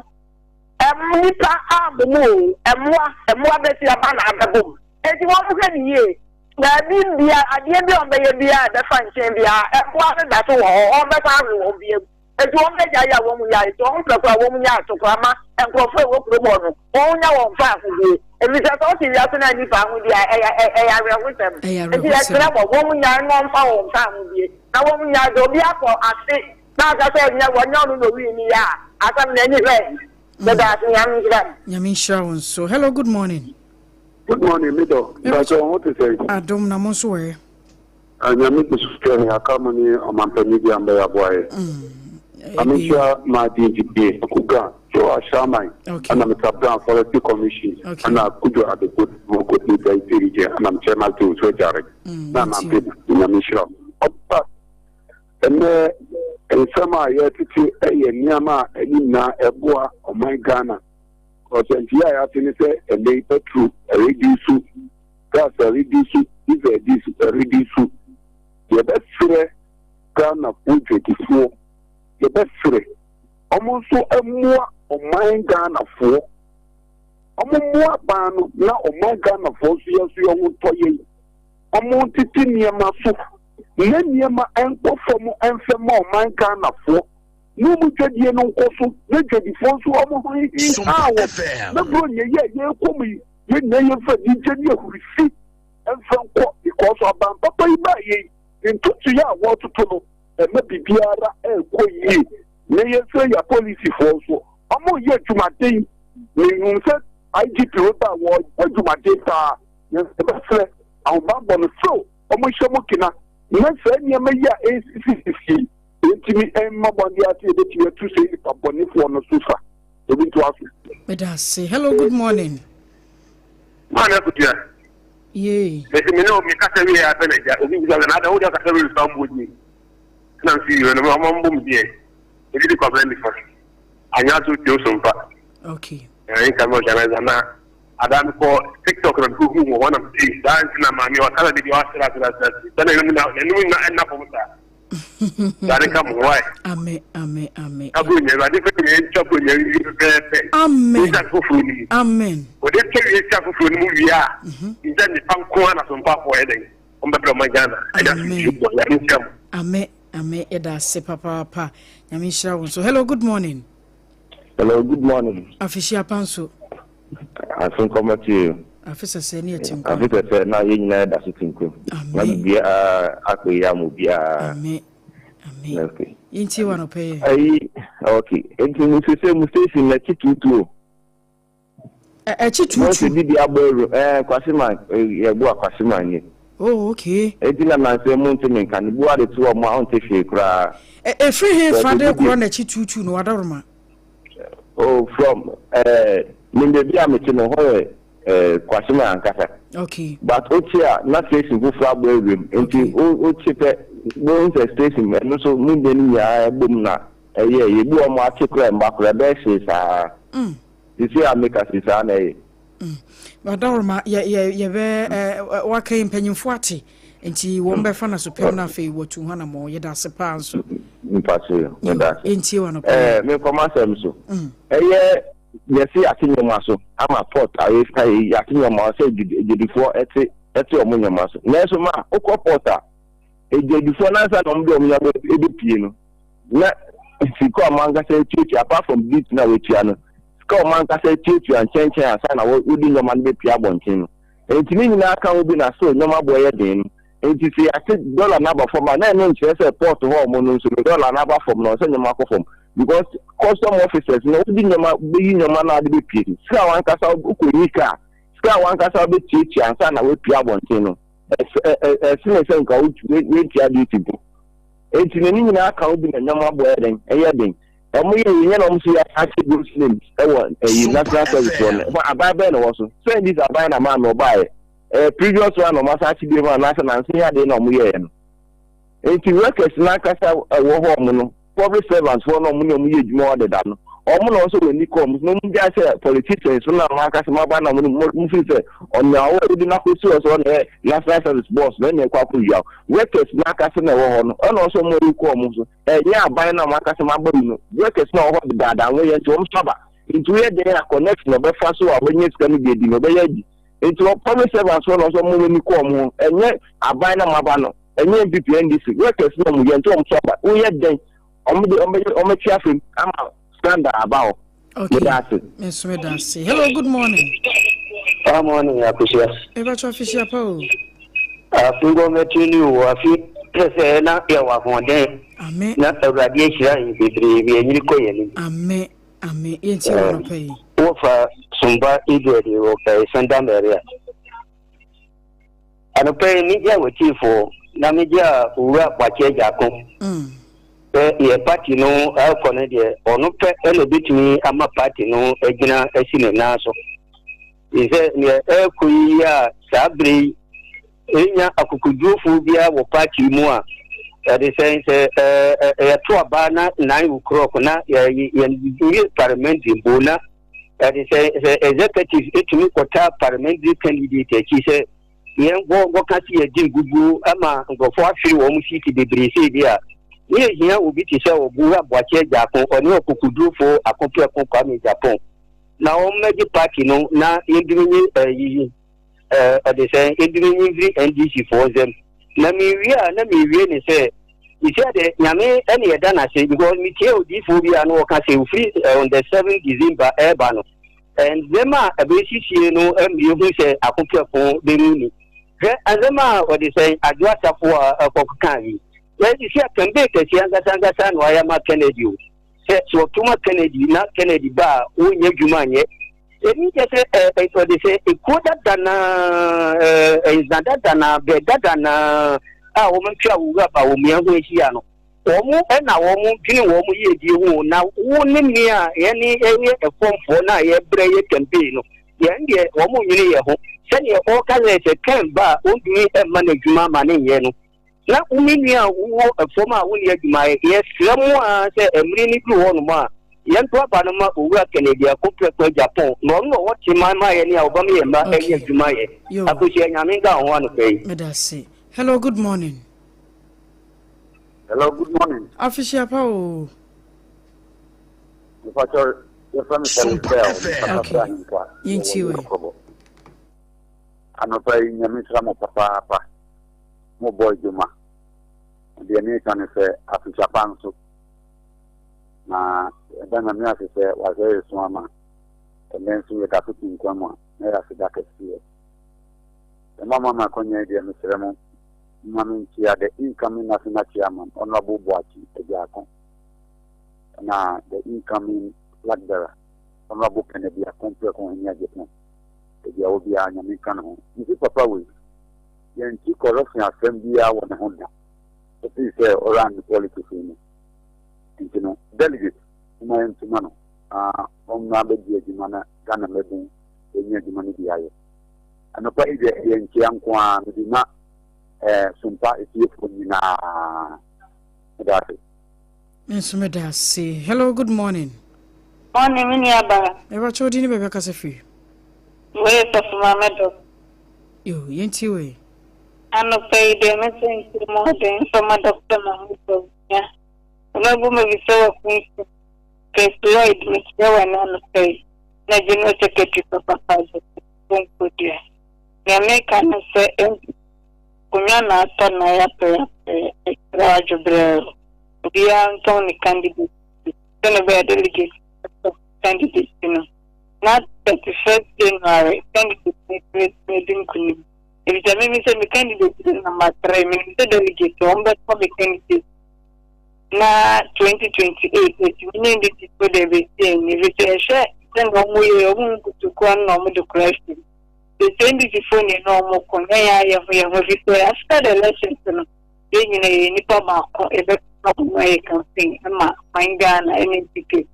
ɛm nipa abɔ mu o, ɛmmoa bɛsi aba na abɛbɔ mu. Enti wɔn hwɛ ne yie. Baabi bia adeɛ bi a wɔn bɛyɛ bia a ɛbɛfa nkyɛn bia, ɛmmoa no da so wɔ hɔ, wɔn bɛsan awe wɔn bia mu. Enti wɔn bɛgya yɛ a wɔn yɛ, enti wɔn pɛ koraa wɔn nya ato koraa ma nkurɔfoɔ a ɛwɔ kurom hɔ no, wɔn nya wɔn fa ahodie. Efisɛ sɛ ɔte wiase na nipa ahodie a, ɛyɛ awerɛhosɛm. Ɛyɛ Enti awerɛhosɛm. yɛsrɛ wɔ wɔn nya na wɔn fa wɔn fa ahodie na wɔn nya sɛ obi akɔ ase na aka sɛ nyɛ wɔnyɛ ɔno na owi ni yɛ a, asɛm na ani hwɛ. Deda ase, Nyame nhyira mo. Nyame nhyira wo nso. Hello, good morning. Good morning, mi dɔ. Mpakyɛ, wɔn ho te sɛ? Adom, na mo nso ɛ? Nyame gu so hwɛ ne aka mo ne ɔmampanin bi ambɛyɛ aboa yɛ. Maame nhyia maa di nfidie Kuka Joe Ashraman ɛna Mr. Brown Forestry Commission ɛna Kujo Adeko Moko Nita Iterije ɛna Chairman to nso agyare na anampe Nyame nhyira. Ɔba ɛnɛ. Nsɛm a yɛtete yɛ nneɛma a ɛne nyinaa ɛboa ɔman Ghana. Ɔsɛnti a yɛate ne sɛ ɛnɛ yi petrol ɛredi so, gas ɛredi so, diesel ɛredi so, ɛredi so. Yɛbɛsrɛ Ghanafoɔ dwadifoɔ, yɛbɛsrɛ wɔn nso mmoa ɔman Ghanafoɔ. Wɔn mmoa aban no na ɔman Ghanafoɔ nso yɛn nso yɛn ho ntɔ yɛn. Wɔn ntete nneɛma so na nneɛma nkɔ fam mfɛ ma ɔman Ghanafoɔ na wɔn dwadie no nkɔ so na dwadifoɔ nso wɔn ho nhinha wɔn na buro nyɛ yɛ a yɛrekɔ mu yi yɛn nyinaa yɛmfa anigye ne ahurisi mfa nkɔ because aban papa yi baa yɛ yi ntotoeɛ a wɔretoto no ɛma biribiara ɛrekɔ yie na yɛsrɛ yɛ apolisifoɔ nso wɔn yɛ adwumaden mehu sɛ IGP reba a wɔyɛ adwumaden paa yɛbɛsrɛ ahobammɔ no so wɔn nhyɛ mu kena na saa nneɛma yi a ɛresisisisi yɛntumi mma bɔnde ase yɛbɛtumi atu sɛ nipa bɔnefoɔ no so sa obi ntoa so. Meda ase. Hello, good morning. Maame Akutua. Yee. Mesi me ne omi kasa wie apɛ na gya obi bisa na ada wo de kasa wie fa mbo di. Na nsi yɛ no mo mbom deɛ. Ebi di kwabena nifa. Anya so tie so mpa. Okay. Eh nka mo organizer na ada me kɔ TikTok na ko hu ho na me saa nti na maame wa kasa de bi wa sra sra sra. Sɛ na enum na enum na enna fam saa. Awurade nka mo ho wae. Amen, amen, amen. Aburonya, Awurade fɛ yɛn ntwa buronya wie pɛpɛɛpɛ. Amen. Nsa foforɔ no mu. Amen. Wɔde twa wie nsa foforɔ no mu wie a, nsa nipa nko ara na sompafoɔ yɛ dɛn? Wɔn bɛbrɛ ɔman Ghana. Ɛda so Amen. nsuo bɔ. Nyame nhyira mo. Amen, amen. Yɛda ase papaapa. Nyame nhyira wo nso. Hello, good morning. Hello, good morning. Afehyia pa nso. Afe nkɔmɔ to you. Afe sɛsɛ ne yɛte nkwa. Afe sɛsɛ na yɛn nyinaa yɛda so te nkwa mu. Na Amen. biribiara akɔ yie ama obiara. Amen. Amen. Okay. Yɛntie wɔ anɔpɛ yɛ. Ayi, okay. Nti mo sese mo station na akyi tuutu o. Akyi Mo sɛ tuutu. bibi abɔ awuro. Ɛɛ Kwasiman, yɛbu a Kwasiman ni. Oh, okay. Eti na nansa mu nte me nka ne bu ade to ɔmo a ɔnte hwee koraa. Ɛfiri he fa Sɛ de bibi korɔ n'akyi tuutu no wadaworoma? Oh, from eh, me baabi a mete no hɔ yɛ eh, Kwasima ankasa. Okay. But wote a na station foforɔ abɔ awuram nti wote pɛ bohu sɛ station ɛno nso mu deɛ no nyinaa ɛbom na ɛyɛ yɛbi wɔ mo ate koraa mma koraa ɛbɛyɛ hye saa. Sisi a meka si saa na ɛyɛ. Adaworoma yɛ yɛ yɛbɛ ɛ waka yi mpanyinfoɔ ate nti wɔn bɛfa na so pɛm na afei wɔtu ho anamɔ yɛda ase paa nso. Mpakyɛ yɛda ase. Yɛntie wa no paa. Ɛɛ menkɔma asɛm so. Ɛyɛ yɛsi yɛate nneɛma so ama port ayɛ yɛate nneɛma sɛ dwadifoɔ ɛte ɛte wɔn nneɛma so. Nanso ma wokɔ port a dwadifoɔ nansa na wɔn de wɔn nneɛma ebepie no na sika a wɔn ankasa atuatua apart from duty na wɔatua no sika a wɔn ankasa atuatua nkyɛnkyɛn ansa na wɔde nneɛma no bepie abɔnten no. Nti ne nyinaa ka ho bi na so nneɛma boɔ yɛ den no. Nti sɛ yɛate dollar no aba fam a na ɛno nkyerɛ sɛ port hɔ ɔmo no nso no dollar no aba fam na ɔsɛ nneɛma akɔ fam because custom officers no wode nneɛma bɛyi nneɛma no ade bɛpie no sika a wankasa wokɔyi kaa sika a wankasa wobɛtuatua ansa na woapue abɔnten no ɛsene sɛ nka woantua duty mpo. Nti no ne nyinaa ka ho bi na nneɛma boɔ yɛ den ɛyɛ den. Ɔmo yɛ yɛn na ɔmo so yɛ ahyɛ ghost names ɛwɔ ɛyi national service wɔ no aban bɛn na wɔ so sɛ ndis aban na maa mi ɔbaayɛ ɛɛ previous one na ɔmo asan akyi bi mu anaasɛ nansi yɛ adeɛ na ɔmo yɛɛ no nti workers n'ankasa ɛwɔ hɔ ɔmo no public servants foɔ na ɔmo ne ɔmo yɛ adwuma wɔ deda no ɔmo na ɔsɛ wɔn ani kɔ ɔmo so na ɔmo gya sɛ politicians no na ɔmo ankasa mo aba na ɔmo mo mo fi sɛ ɔnea ɔwɔ ɔdi n'akɔsi wɔ so ɔna yɛ national service boss na ɛna ɛkɔ akɔ wia workers n'ankasa na ɛwɔ hɔ no ɛna ɔsɛ ɔmo ani kɔ ɔmo so ɛnyɛ aban na ɔmo ankasa mo aba yi no workers na ɔwɔ hɔ deda ho yɛ nti ɔmo so aba nti woyɛ den a connection ɔbɛfa so a wɔnyɛ sika no bi adi na ɔbɛyɛ adi nti wɔ public servants fo na ɔsɛ ɔmo ani kɔ ɔmo ho ɛnyɛ aban na mo aba no ɛnyɛ NPP NDC workers na ɔmo yɛ nti ɔmo so aba woyɛ den ɔmo de ɔmo bɛyɛ ɔmo akyi afɛm ama scandal aba hɔ. Okay. Meda ase. Me nso meda ase. Hello, good morning. Good morning, Akosua. Mebatwa afehyia pa o. Afe ngɔmɛtu ni o, afe kyerɛ sɛ na yɛwɔ ahoɔden. Amen. Na Awurade ahyira yɛn bebree, yɛnyini kɔ yɛn anim. Amen. Amen. Yɛntie wɔ anɔpa yi. Wɔfa Somba Edward wɔ Sanda Maria. Anɔpa yi megye a wɔtiefoɔ na megye a Owura Boakye Agyarko sɛ yɛ party no ɛkɔ no deɛ ɔno pɛ ɛna ebetumi ama party no agyina asi ne nan so. Sɛ neɛ ɛrekɔ yi a saa bere yi ɛnya akokodurofoɔ biara wɔ party mu a Ɛde sɛn sɛ ɛɛ yɛto aba na 9 o'clock na yɛ yɛ parliamentary mpo na ɛde sɛ sɛ executive etumi kɔta parliamentary candidate akyi sɛ yɛn nkɔ nkɔka sɛ yɛdi nkuguo ama nkurɔfoɔ ahwere wɔn siiti bebree sei deɛ a, ne yɛhia obi te sɛ Ɔbuwura Boakye Agyarko, ɔne ɔkokodurofo Akopreko Kwame Agyapong na wɔmmɛgye party no na yɛntumi nye ɛyi ɛɛ ɔde sɛn yɛntumi nye mfiri NDC foɔ nsam. Na mewie a na mewie ne sɛ mesia deɛ Nyame ɛne yɛda no ase because metie odiyifoɔ bi a na ɔka sɛ ofiri on the 7 December ɛreba no Ndzɛmba a ebesisie no ma yehu sɛ akoprɛko bɛmu ni. Hwɛ ndzɛmba a wɔde sɛn Adwo Asafo a ɔkɔkãa yi. Hwɛ sisi a campaign kɛseɛ ankasa ankasa na wɔayɛ ama Kennedy o. Sɛ sɛ wɔto ma Kennedy na Kennedy ba a wɔnnya adwuma nyɛ. Ɛni kyɛ sɛ ɛ ɔde sɛ ekuo dada na ɛ nza dada na brɛ dada na a wɔatwa owura ba wɔn ho ahyia no. Wɔn na wɔdwene wɔn yiedie ho, na wo ne me a yɛne yɛ ɛfɔmfoɔ no a yɛbrɛ yɛ campaign no, yɛn deɛ wɔn nnwene yɛn ho. Sɛdeɛ ɔreka sɛ sɛ Ken ba a ɔntumi mma no adwuma ma no nyɛ no, na wo me nua a wowɔ ɛfam a wonni adwuma yɛ, yɛsrɛ mo ara sɛ mmere no duru hɔnom a, yɛnto aba no ma Owura Kennedy Akompreko Agyapong, na ɔno na ɔwɔ tema ma yɛn a ɔbɛma yɛn mma anya adwuma ayɛ. Akosua, Nyame nka wo ho anɔpa yi. Meda ase. Hello, good morning. Hello, good morning. Afehyia pa o. Mpatsɔ yɛfrɛ me Felix Bell, mekasa firi Ahenkwa, Yɛntie yɛwɔ wei. Yɔkɔbɔ. Anɔpa yi Nyame nhyira mo papaapa, mo bɔ adwuma. Deɛ meka ne sɛ afehyia pa nso. Na yɛda Nyame ase sɛ wahwɛ yɛ so ama ɛnɛ nso yɛda so te nkwa mu a, na yɛ aseda kɛseɛ. Ɛma mo ama akɔnya yi deɛ mesrɛ mo Momma menkyia the incoming National Chairman, Honourable Boakye Agyarko, ɛna the incoming Flag Bearer, Honourable Kennedy Akompreko Ohene Agyapong. Baabi a ɔwɔ biara, Nyame nka ne ho. Mese papa wei, yɛnte corruption asɛm biara wɔ ne ho da, ɛfiri sɛ ɔran ne politics yi mu. Nti no, delegate, momma yɛnto ma no na ɔmmra bɛdi adwuma na Ghana mmabun bɛnya adwuma no bi ayɛ. Anɔpa yi deɛ ɛyɛ nkyea nko ara mede ma eh, Sompa atiefoɔ nyinaa. Meda ase. Me nso meda ase. Hello, good morning. Morning, me nua baa. Mebakyɛ wo din ne baabi akasa firi. Wei yɛ sɔfo maame dɔ. Yo, yɛntie wei. Anɔpa yi deɛ me sɛ nti mu ɔden mfa ma Dr. Mahmoud Bawumia. Ɔmabu ma bi sɛ wakunsu. Chris Lloyd mekyerɛ wɔ ɛna anɔpa yi. Na General Secretary Papa Joseph Bonkodua. Nea meka ne sɛ nkonnwa na atɔ na yɛapɛyapɛ ɛkyerɛ adwobrɛ o. Obiara ntɔn ne candidate bi sɛnea ɛbɛyɛ delegate bɛtɔ candidate no. Na 31st January candidate no tumi adi nkunim. Efisɛ mimi sɛ me candidate yɛ number 3, menim sɛ delegate wɔn bɛtɔ me candidate na 2028 ɛtumi ne ndc fo de bɛsi ani efisɛ ɛhwɛ sɛnea wɔn yɛ wɔn nkutuku ano na wɔn de kora si sɛ ndc fo ne na wɔn ko nyɛ yɛn ayɛ ho yɛn ho efisɛ after the elections no yɛn nyinaa yɛ nipa baako yɛbɛka wɔn ayɛ campaign ɛma man Ghana ɛne npp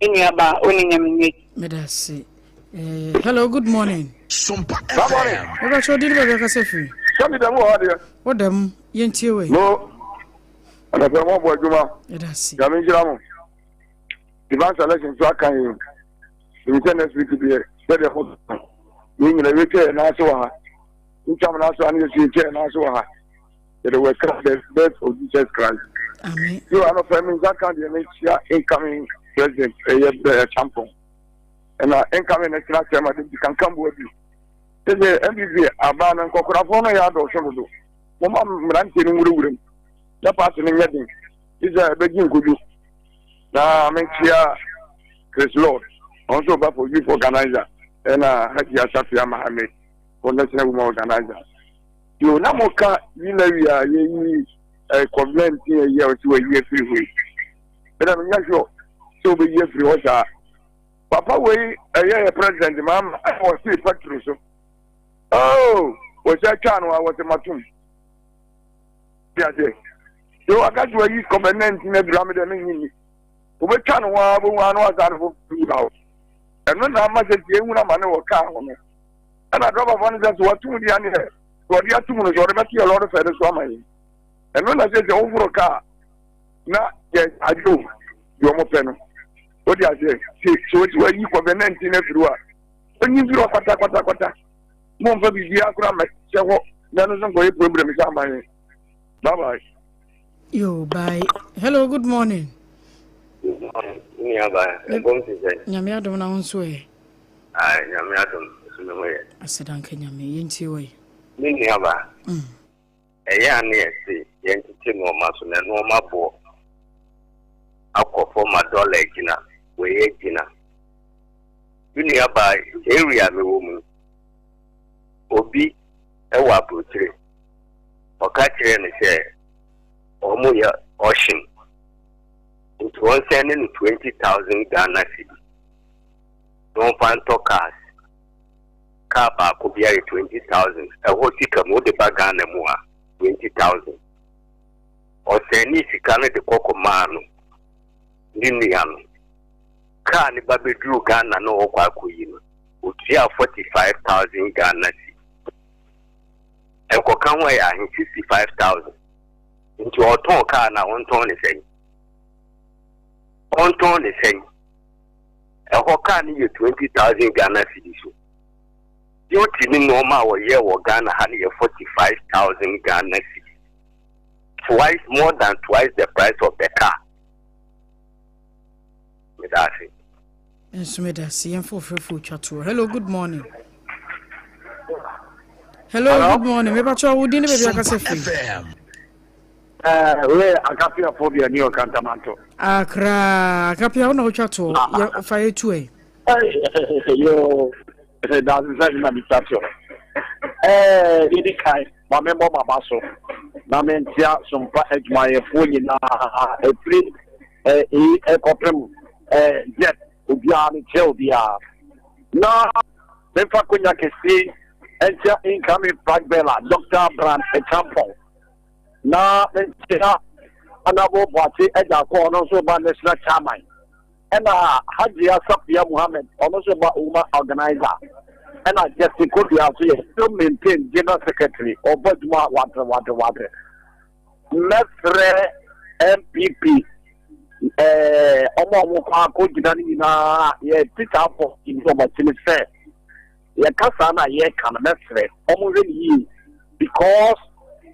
nua baa ɔne nyame nyɛ. Meda ase. Eh, hello, good morning. Sompa FM. Wobɛkyɛ wodi ne baabi akasa firi. Sɛ mi dɛm wɔ hɔ deɛ. Wo dɛm, yɛntie wei. No, anafɛ mo abɔ adwuma. Yɛda ase. Nyame nhyira mo. Divine selection so aka yi. Ebi sɛ next week deɛ sɛdeɛ mo yɛn nyina yɛtwa yɛn nan ase wɔ ha. Ntwa mo nan ase wɔ ha ne yɛso yɛtwa yɛn nan ase wɔ ha. Yɛde wɔ the birth of Jesus Christ. Amen. Yo, anɔpɛ mi nsa ka deɛ mekyia incoming president ɛyɛ bɛyɛ champon. Ɛna incoming national chairman de kankan boa bi. Sɛ NPP abaa no nkɔkorafoɔ no yɛ adɔɔso dodo. Momma mmeranteɛ no nwurawura mu na paase no nyɛ den. Israel bɛgye nkodu. Na mekyia Chris Lord, ɔno nso ɔba for youth organizer ɛna Hajia Safia Mohammed for national women organizer. Yo, na mo ka yi na wi a yɛyi eh, COVID-19 ayi a ɔsi wɔyi afiri hɔ yi. Ɛna menya sure sɛ wobɛyi afiri hɔ saa. Papa wei ɛyɛ yɛ president maama ɛna wɔsee factory so. Oh, wɔsɛ atwa no a wɔsɛ matom. Ti aseɛ. Yo, aka sɛ wɔyi COVID-19 afiri hɔ a medɛ menye nni. Wobɛtwa no ho ara bɛhu ano asa no foforɔ yi ba hɔ. Ɛno na ama sɛ tie ehunu ama ne wɔ kaa ho no. Ɛna drɔbafoɔ no sɛ sɛ wɔatom deɛ ne ɛ, sɛ wɔde atom no sɛ wɔde bɛto yɛ lɔre fɛ no so ama yɛn. Ɛno na sɛ sɛ woforo kaa na yɛ adwo deɛ wɔn pɛ no. Wode aseɛ sɛ sɛ wɔsi wɔayi covid 19 afiri hɔ a, wɔnyi mfiri hɔ kwata kwata kwata. Momfa biribiara koraa mmɛhyɛ hɔ na ɛno nso nkɔyɛ problem sɛ ama yɛn. Bye bye. Yo, bye. Hello, good morning. Good morning. Nua ba, ɛbom te sɛ. Nyame adom na wo nso ɛ. Ai, nyame adom, nso me ho yɛ. Aseda nka nyame, yɛntie wɔ yi. Me nua ba, ɛyɛ a ne yɛse yɛntete nnoɔma so na nnoɔma boɔ akɔ fam ma dɔla agyina, wei agyina. Me nua ba, area a mewɔ mu, obi ɛwɔ aburokyire. Ɔka kyerɛɛ no sɛ wɔyɛ auction nti wɔnsɛne no 20,000 Ghana cedi na ɔmfa ntɔ cars. Car baako biara yɛ 20,000. Ɛhɔ sika mu wode ba Ghana mu a 20,000. Ɔsɛnee sika no de kɔ kɔmaa no ne nua no. Car no ba bɛduruu Ghana na ɔrekɔ akɔyi no, ɔtuaa 45,000 Ghana cedi. Ɛkɔka ho ɛyɛ ahe? 65,000. Nti ɔtɔn kaa no a ɔntɔn ne sɛn? Ɔntɔn ne sɛn? Ɛhɔ kaa no yɛ 20,000 Ghana cedis o. Duty ne nneɛma a wɔyɛ wɔ Ghana ha no yɛ 45,000 Ghana cedis. Twice, more than twice the price of the car. Meda ase. Nso meda ase. Yɛmfa ɔfrɛfoɔ twa toɔ. Hello, good morning. Hello, Hello? good morning. Mepakyɛ wo din ne baabi akasa firi. Wei akapiafoɔ bi ani ɔkantamanto. Akra, akapia wo na wotwa toɔ. Yɛ fa yɛ tu ɛ. Yo, daase sɛ na metwa toɔ. Ɛɛ, yɛdi kan ma memmɔ m'aba so na mentea sompa adwumayɛfoɔ nyinaa ɛfiri ɛyi ɛkɔpem jet obiara mekyerɛ obiara na memfa konya kɛseɛ nkyia incoming flag bearer Dr. Brand Acheampong na menkyia Honorable Boakye Agyarko ɔno nso ba national chairman ɛna Hajia Safia Muhammed ɔno nso ba Uma organizer ɛna Justin Kodua nso yɛ still maintain general secretary ɔbɔ adwuma wadere wadere wadere mɛfrɛ NPP ɛɛ ɔmo a ɔmo kɔ akɔgyina no nyinaa yɛ tikyafoɔ yi ɔmo akyi no sɛ yɛka saa na yɛka no mɛsrɛ ɔmo hwɛ no yie because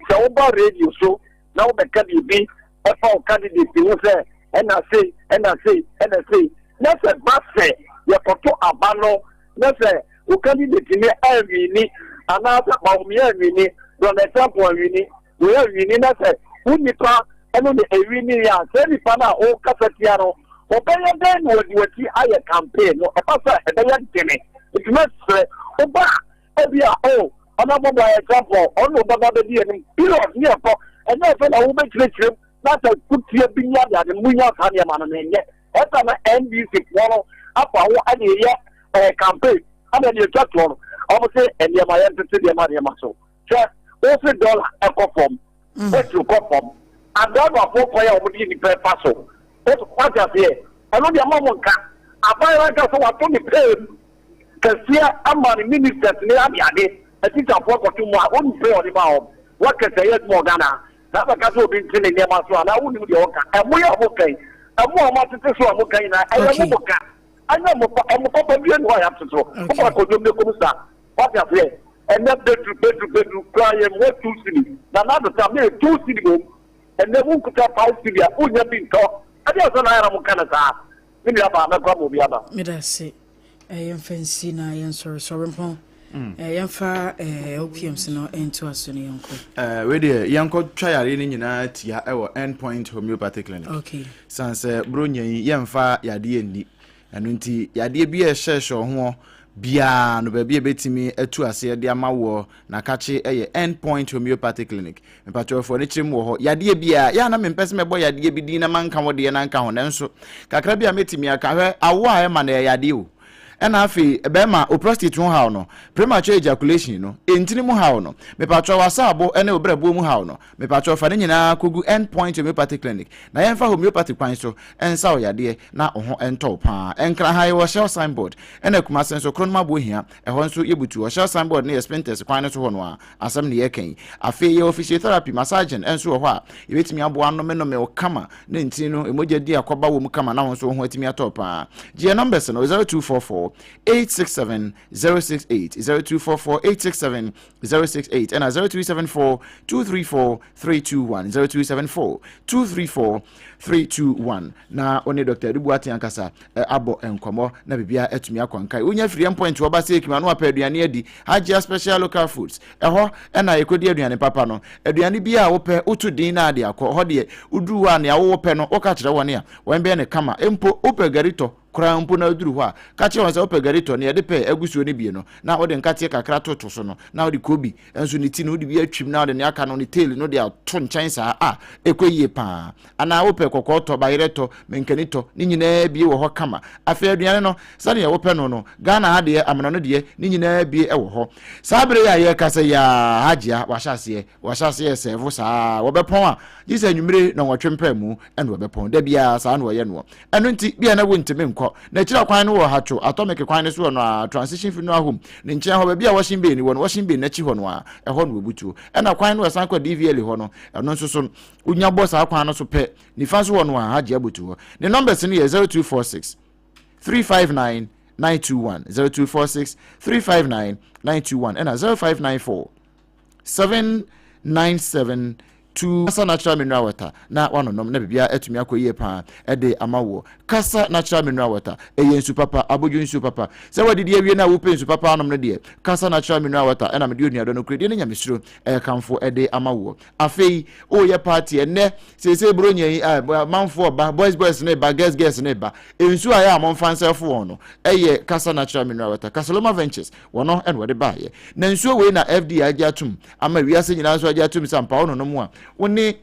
sɛ woba radio so na wobɛka biribi ɛfa wo candidate ho sɛ ɛna sei ɛna sei ɛna sei na sɛ ba sɛ yɛkɔto aba no na sɛ wo candidate ne anwini anaasɛ Bawumia anwini, Donald Trump anwini, wei anwini na sɛ wo nipa ɛno na ɛwini yɛ a, saa nipa no a wokasa tia no ɔbɛyɛ dɛn na wɔde w'akyi ayɛ campaign no? Ɛba sɛ ɛbɛyɛ dene. Nti mɛsrɛ woba a ebi a o ɔnabɔbɔ ayɛ example ɔno na ɔbɛba bɛdi anim period ne ɛkɔ ɛnyɛ sɛ na wobɛkyerɛkyerɛ mu na sɛ kutia bi ne adeade no munya saa nneɛma no na ɛnyɛ ɛsa na NDC foɔ no afa ho ɛde yɛ ɛɛ campaign ɛna deɛ atwa toɔ no wɔn se nneɛma yɛntete nneɛma nneɛma so sɛ wose dɔla ɛkɔ fam petrol kɔ fam adraivafoɔ kwan a wɔde nnipa ɛfa so wate aseɛ ɛno deɛ ma mo nka aban no ankasa wato ne pay mu kɛseɛ ama ne ministers ne adeade atikyafoɔ kɔto mu a wɔn pay ɔde ma wɔn workers ɛyɛ adwuma wɔ Ghana na bɛka sɛ obi nte ne nneɛma so anaa wonim deɛ ɔka ɛmo yɛ ɔmo kan ɛmo a ɔmo atete so a ɔmo ka nyinaa ɛyɛ mo mo ka ɛnyɛ ɔmo pa ɔmo papa bi enu a yɛate so wokɔ akɔdwom ne kɔm sa wate aseɛ ɛnɛ beduru beduru beduru koraa yɛ mo 2 cedi na nado tam ne yɛ 2 cedi bom ɛnɛ wo nkuta 5 cedi a wonya bi ntɔ ɛdeɛ sɛ na ayɛ na mo ka no saa me nua baa mɛkɔ ama obi aba. Meda ase. Yɛmfa nsi na yɛnsɔresɔre mpɔn. Yɛmfa OPMs no nto aso no yɛnkɔ. Wei deɛ yɛnkɔtwa yareɛ no nyinaa tia ɛwɔ End Point Homeopathy Clinic. San sɛ buronya yi yɛmfa yadeɛ nni. Ɛno nti yadeɛ bi a ɛhyɛhyɛ ho biara no baabi a ɛbɛtumi atu aseɛ de ama woɔ na kakye ɛyɛ End Point Homeopathy Clinic. Mpatwɛfoɔ no kyerɛ mu wɔ hɔ. Yadeɛ biara yɛ a na mempɛ sɛ mɛbɔ yadeɛ bi din na manka wo deɛ na nka ho nanso kakra bi a mɛtumi aka hwɛ awo a ɛma no ɛyɛ yadeɛ o. Ɛna afei bɛrima, wo prostate ho haw no, premature ejaculation no, ntini mu haw no, mepakyɛw w'asaabo ne wo brɛboɔ mu haw no, mepakyɛw fa ne nyinaa kɔgu End Point Homeopathy Clinic na yɛmfa homeopathy kwan so nsa wo yadeɛ na wo ho ntɔ wo paa. Nkran ha yɛwɔ Shell signboard, ɛna Kumase nso Kronom Abohia, ɛhɔ nso yɛbutu hɔ. Shell signboard no yɛ Spintex kwan no so hɔ no ara. Asɛm ne yɛreka yi. Afei yɛwɔ physiotherapy, massaging nso wɔ hɔ a yɛbɛtumi aboa anomenome wo kama na ntini no mogya di akɔba wɔ mu kama na wo nso wo ho atumi atɔ paa. Gye yɛn numbers no 0244 867 068, 0244 867 068 ɛna 0274 234 321, 0274 234 321 na wo ne Dr. Adu Boateng ankasa abɔ nkɔmmɔ na biribiara atumi akɔ nkae. Wonya firi Endpoint wɔba sɛ ekima no apɛ aduane adi. Hajia Special Local Foods, ɛhɔ ɛna yɛkɔdi aduane papa no. Aduane bi a wopɛ woto din na ade akɔ hɔ deɛ, woduru hɔ a nea wowɔ pɛ no woka kyerɛ wɔn a wɔn bɛyɛ no kama. Mpo wopɛ gari tɔ koraa mpo na woduru hɔ a, ka kyerɛ wɔn sɛ wopɛ gari tɔ nea yɛde pɛɛ agu soɔ no bie no na wode nkateɛ kakra toto so no na wode kobi nso ne ti no wode bi atwim na wode nea aka no ne tail no de ato nkyɛn saa a, ɛkɔ yie paa. Anaa wopɛ kɔkɔɔ tɔ, bayerɛ tɔ, mankani tɔ, ne nyinaa bie wɔ hɔ kama. Afei aduane no, sɛdeɛ wopɛ no no, Ghana ha deɛ, amena no deɛ, ne nyinaa bie wɔ hɔ. Saa bere yi a yɛrekasa yi ara, Hajia, wahyɛ aseɛ, wahyɛ aseɛ resɛɛvo saa ara. Wɔbɛpɔn a, gye sɛ anwummere nnɔnwɔtwe mpaemu na wɔbɛpɔn. Da biara, saa na wɔyɛ noɔ. Ɛno nti, bia na wontumi nkɔ. N'akyiri akwan no wɔ Hatcho, Atomic kwan no so hɔ no ara, Transition Funeral Home ne nkyɛn hɔ, baabi a Washing Bay no wɔ no, Washing Bay no akyi hɔ no ara, ɛhɔ na wɔbutuo. Ɛna kwan no a ɛsan kɔ DVLA hɔ no, ɛno nso so, wonya bɔ saa kwan no so pɛ, nifa so hɔ no ara, Hajji abutu hɔ. Ne numbers no yɛ 0246 359 921, 0246 359 921, ɛna 0594 797 2. Kasa Natural Mineral Water na wanonom na biribiara atumi akɔ yie paa de ama woɔ. Kasa Natural Mineral Water, ɛyɛ nsu papa, abodwo nsuo papa. Sɛ woadidi awie na wopɛ nsu papa anom no deɛ, Kasa Natural Mineral Water ɛna mede onuadɔ nokorɛdie ne nyamesuro ɛrekamfo de ama woɔ. Afei, woyɛ party ɛnnɛ, seesei Buronya yi, amanfoɔ ba, boys boys no ba, girls girls no ba. Nsuo a ɛyɛ a momfa nsɛfo wɔn no, ɛyɛ Kasa Natural Mineral Water. Kasaloma Ventures, wɔno ɛna wɔde baeɛ. Na nsuo wei na FDA agye atom ama wiase nyinaa nso agye atom sɛ ampa wononom a, wo ne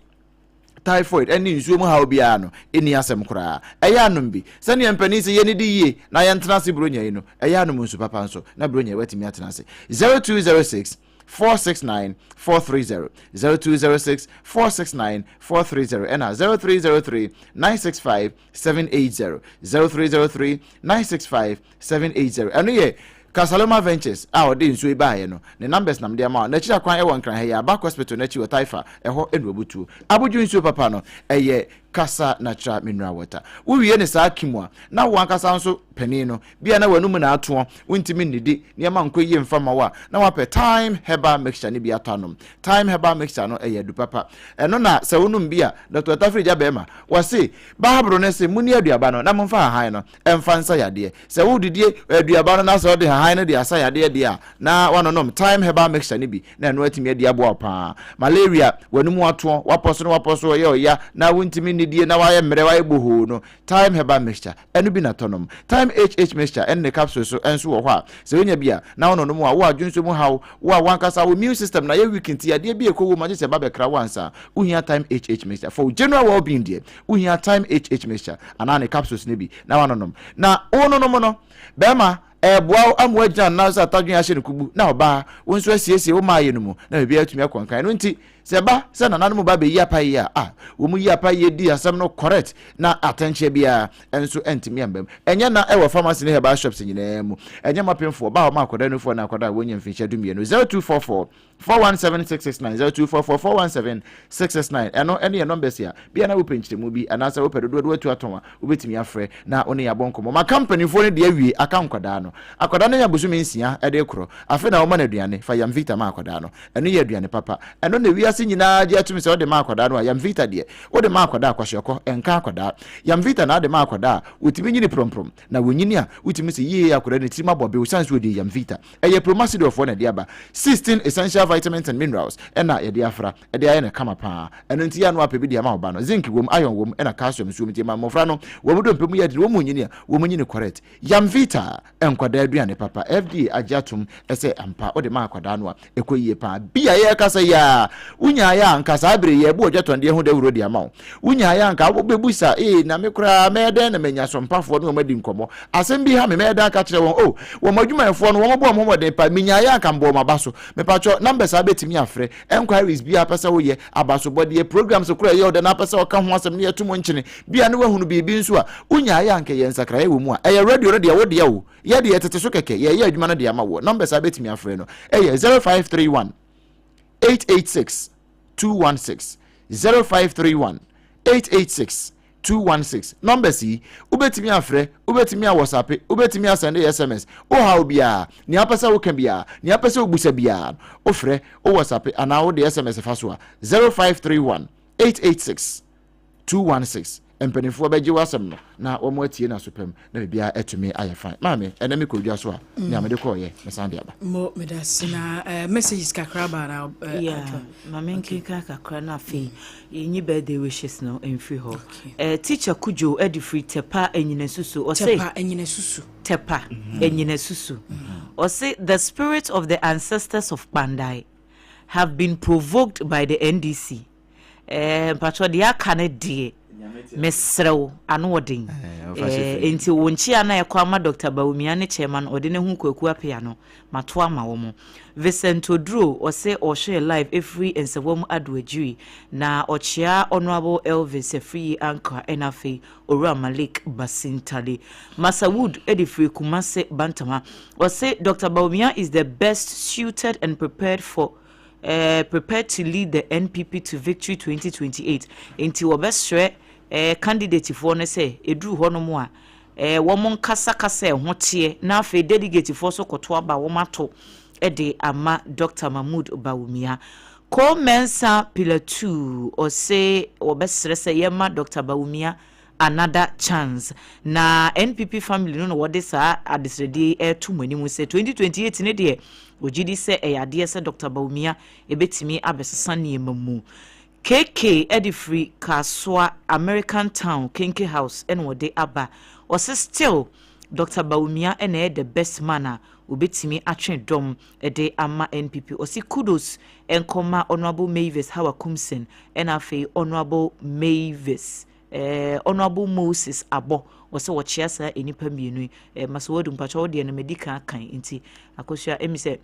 typhoid ne nsuo mu haw biara no ɛnni asɛm koraa. Ɛyɛ anom bi. Sɛdeɛ mpanin sɛ yɛnidi yie na yɛntena ase Buronya yi no, ɛyɛ anom nsu papa nso na Buronya yi watumi atena ase. 0206 469 430, 0206 469 430 ɛna 0303 965 780, 0303 965 780. Ɛno yɛ Casaloma Ventures a ɔde nsuo yi baeɛ no ne numbers na mede ama wo. N'akyiri akwan ɛwɔ Nkran ha yi, Abak Hospital no akyi wɔ Taifa, ɛhɔ ɛna wabutuo. Abodwo nsuo papa no, ɛyɛ Casa Natural Mineral Water. Wowie ne saa kim a, na wo ankasa nso panin no, bia na w'anum na atoɔ, wontumi nnidi, nneɛma nkɔ yie mfa ma wo a, na wapɛ Thyme Herbal Mixture no bi atɔ anom. Thyme Herbal Mixture no ɛyɛ adu papa. Ɛno na sɛ wonom bi a, Dr. Tafirigya Bɛɛma, wɔse, Bible no se monni aduaba no na momfa hahan no mfa nsa yadeɛ. Sɛ wodidi aduaba no na sɛ wode hahan no de asa yadeɛ deɛ a, na woanonom Thyme Herbal Mixture no bi na ɛno atumi adi aboa wo paa. Malaria, w'anum atoɔ, w'apɔ so ne w'apɔ so ɛyɛ ɔya na wontumi nnidie na woayɛ mmerɛ, woayɛ bohoo no, Thyme Herbal Mixture, ɛno bi na tɔ nom. Thyme HH Mixture ɛne ne capsules nso wɔ hɔ a, sɛ wonya bi a, na wononom a, wo adwonsɔ mu haw, wo a w'ankasa wo immune system no ayɛ weak nti yadeɛ bi a ɛkɔ wo mu agye sɛ ɛba bɛkra wo ansa, wohia Thyme HH Mixture. For wo general well-being deɛ, wohia Thyme HH Mixture anaa ne capsules no bi na woanonom. Na wononom no, bɛrima, ɛreboa wo ama woagyina wo nan so atadwen ahyɛ no kubu, na ɔbaa, wo nso asiesie wo maayɛ no mu na biribiara atumi akɔ nkan. Ɛno nti, sɛ ɛba sɛ nananom ba bɛyi apaeɛ a, ah, wɔn yi apaeɛ di asɛm no correct na atɛnkyea biara nso ntumi amba mu. Ɛnyɛ na ɛwɔ pharmacy ne herbal shops nyinaa mu. Ɛnyɛ mapemfoɔ, ba a wɔma akwadaa nufoɔ ne akwadaa a wɔnnya mfinhyia 12. 0244 417 669, 0244 417 669. Ɛno ɛne yɛn numbers a bia na wopɛ nkyerɛmu bi anaasɛ wopɛ dodoɔ de watu atɔn a, wobɛtumi afrɛ na wo ne yɛn abɔ nkɔmmɔ. Maka mpanimfoɔ no deɛ awie, aka nkwadaa no. Akwadaa no anya bosome 6 de rekorɔ. Afei na woma no aduane. Fa Yamvita ma akwadaa no. Ɛno yɛ aduane papa. Ɛno na wiase nyinaa gye atum sɛ wode ma akwadaa no a, Yamvita deɛ, wode ma akwadaa a, kwashiorkɔ nka akwadaa. Yamvita na wode ma akwadaa a, wɔtumi nyini prɔmprɔm. Na wɔnyini a, wotumi sɛ yie akwadaa no tirim abɔ be, osiane sɛ ɔdii Yamvita. Ɛyɛ Promasidorfoɔ na ɛde aba. 16 essential. vitamins and minerals ɛna yɛde afra ɛde ayɛ no kama paa. Ɛno nti yɛ a na wapɛ bi de ama wo ba no. Zinc wom, iron wom, ɛna calcium nso wom nti ɛma mmɔfra no wɔn dompe mu yɛ den, wɔn nyini a wɔn nyini correct. Yamvita, nkwadaa aduane papa. FDA agye atom sɛ ampa wode ma akwadaa no a ɛkɔ yie paa. Bi a yɛrekasa yi a, wonyaeɛ a anka saa bere yi yɛrebɔ odwatɔndeɛ ho dawuro de ama wo. Wonyaeɛ a anka wobɛbusa, ee na me koraa mɛyɛ dɛn na manya sompafoɔ ne wɔn adi nkɔmmɔ? Asɛm bi ha me, mɛyɛ dɛn aka akyerɛ wɔn? Oh, wɔn adwumayɛfoɔ no, wɔbɔ wɔn ho mmɔden paa. Menyaeɛ a anka mebɔɔ wɔn aba so. Mepakyɛ, numbers a wobɛtumi afrɛ, enquiries biara pɛ sɛ woyɛ, abasobɔdeɛ, programs koraa ɛyɛ wo dɛ na apɛ sɛ ɔka ho asɛm na yɛto mu nkyene, bia na woahunu biribi nso a, wonyaeɛ a anka ɛyɛ nsakraeɛ wɔ mu a, ɛyɛ radio no deɛ wo deɛ o. Yɛ deɛ yɛtete so kɛkɛ, yɛreyɛ adwuma no de ama woɔ. Numbers a wobɛtumi afrɛ no ɛyɛ 0531 886 216, 0531 886 216. Numbers yi, wobɛtumi afrɛ, wobɛtumi awɔsape, wobɛtumi asɛnde SMS. Wohaw biara, nea wopɛ sɛ woka biara, nea wopɛ sɛ wobusa biara, wofrɛ, wowɔsape anaa wode SMS fa so a, 0531 886 216 mpanimfoɔ bɛgye w'asɛm no na wɔn atie no aso pam na biribiara atumi ayɛ fine. Maame, ɛnɛ mekɔ dwa so a, mm. nea mede kɔɔyɛ mesan de aba. Mo meda se na uh, messages kakra ba na uh, yeah, maame nkeka kakra na afei yɛnyi birthday wishes no mfiri hɔ. Okay. Uh, teacher Kujo ɛde firi Tɛpa Anyinasusu. Ɔse Tɛpa Anyinasusu. Tɛpa Anyinasusu. Ɔse the spirit of the ancestors of Kpandai have been provoked by the NDC. Eh, mpakyɛw deɛ aka no deɛ mesrɛ wo ano ɔden eh, nti wo nkyea na ɛkɔ ama Dr. Bawumia ne chairman ɔde ne ho Kwaku Apea no mato ama wɔn. Vincent Oduro ɔse ɔhwɛ live ɛfiri Nsawam Adoagyiri na ɔkyea Honourable Elvis Afriyie Ankrah ɛna afei Owura Malik Basintale. Massa Wood de firi Kumase Bantama ɔse Dr. Bawumia is the best suited and prepared for eh, prepared to lead the NPP to victory 2028. Enti wɔbɛsrɛ eh, candidatefoɔ no sɛ ɛduru hɔnom a eh, wɔn nkasa kasa ɛho teɛ na afei delegatefoɔ nso kɔto aba wɔn ato de ama Dr. Mahmood Bawumia. Cole Mensah Pilatu ɔse wɔbɛsrɛ sɛ yɛma Dr. Bawumia another chance. Na NPP family no na wɔde saa adesrɛdeɛ yi ɛreto mo anim sɛ 2028 ne deɛ wɔgye di sɛ ɛyɛ adeɛ sɛ Dr. Bawumia ɛbɛtumi abɛsesa nneɛma mu. KK ɛde firi Kasoa American Town Kenke House ɛna wɔde aba. Ɔse still Dr. Bawumia ɛna ɛyɛ the best man a obɛtumi atwe dɔm ɛde ama NPP. Ɔse kudos ɛnkɔma Honourable Mavis Hawa Kumsen ɛna afei Honourable Mavis Eh, Honourable Moses Abɔ, ɔsɛ wɔkyea saa nnipa mmienu yi. Eh, Masawadu, mpakyɛ wo deɛ no madi kan akan nti, akosua, emi sɛ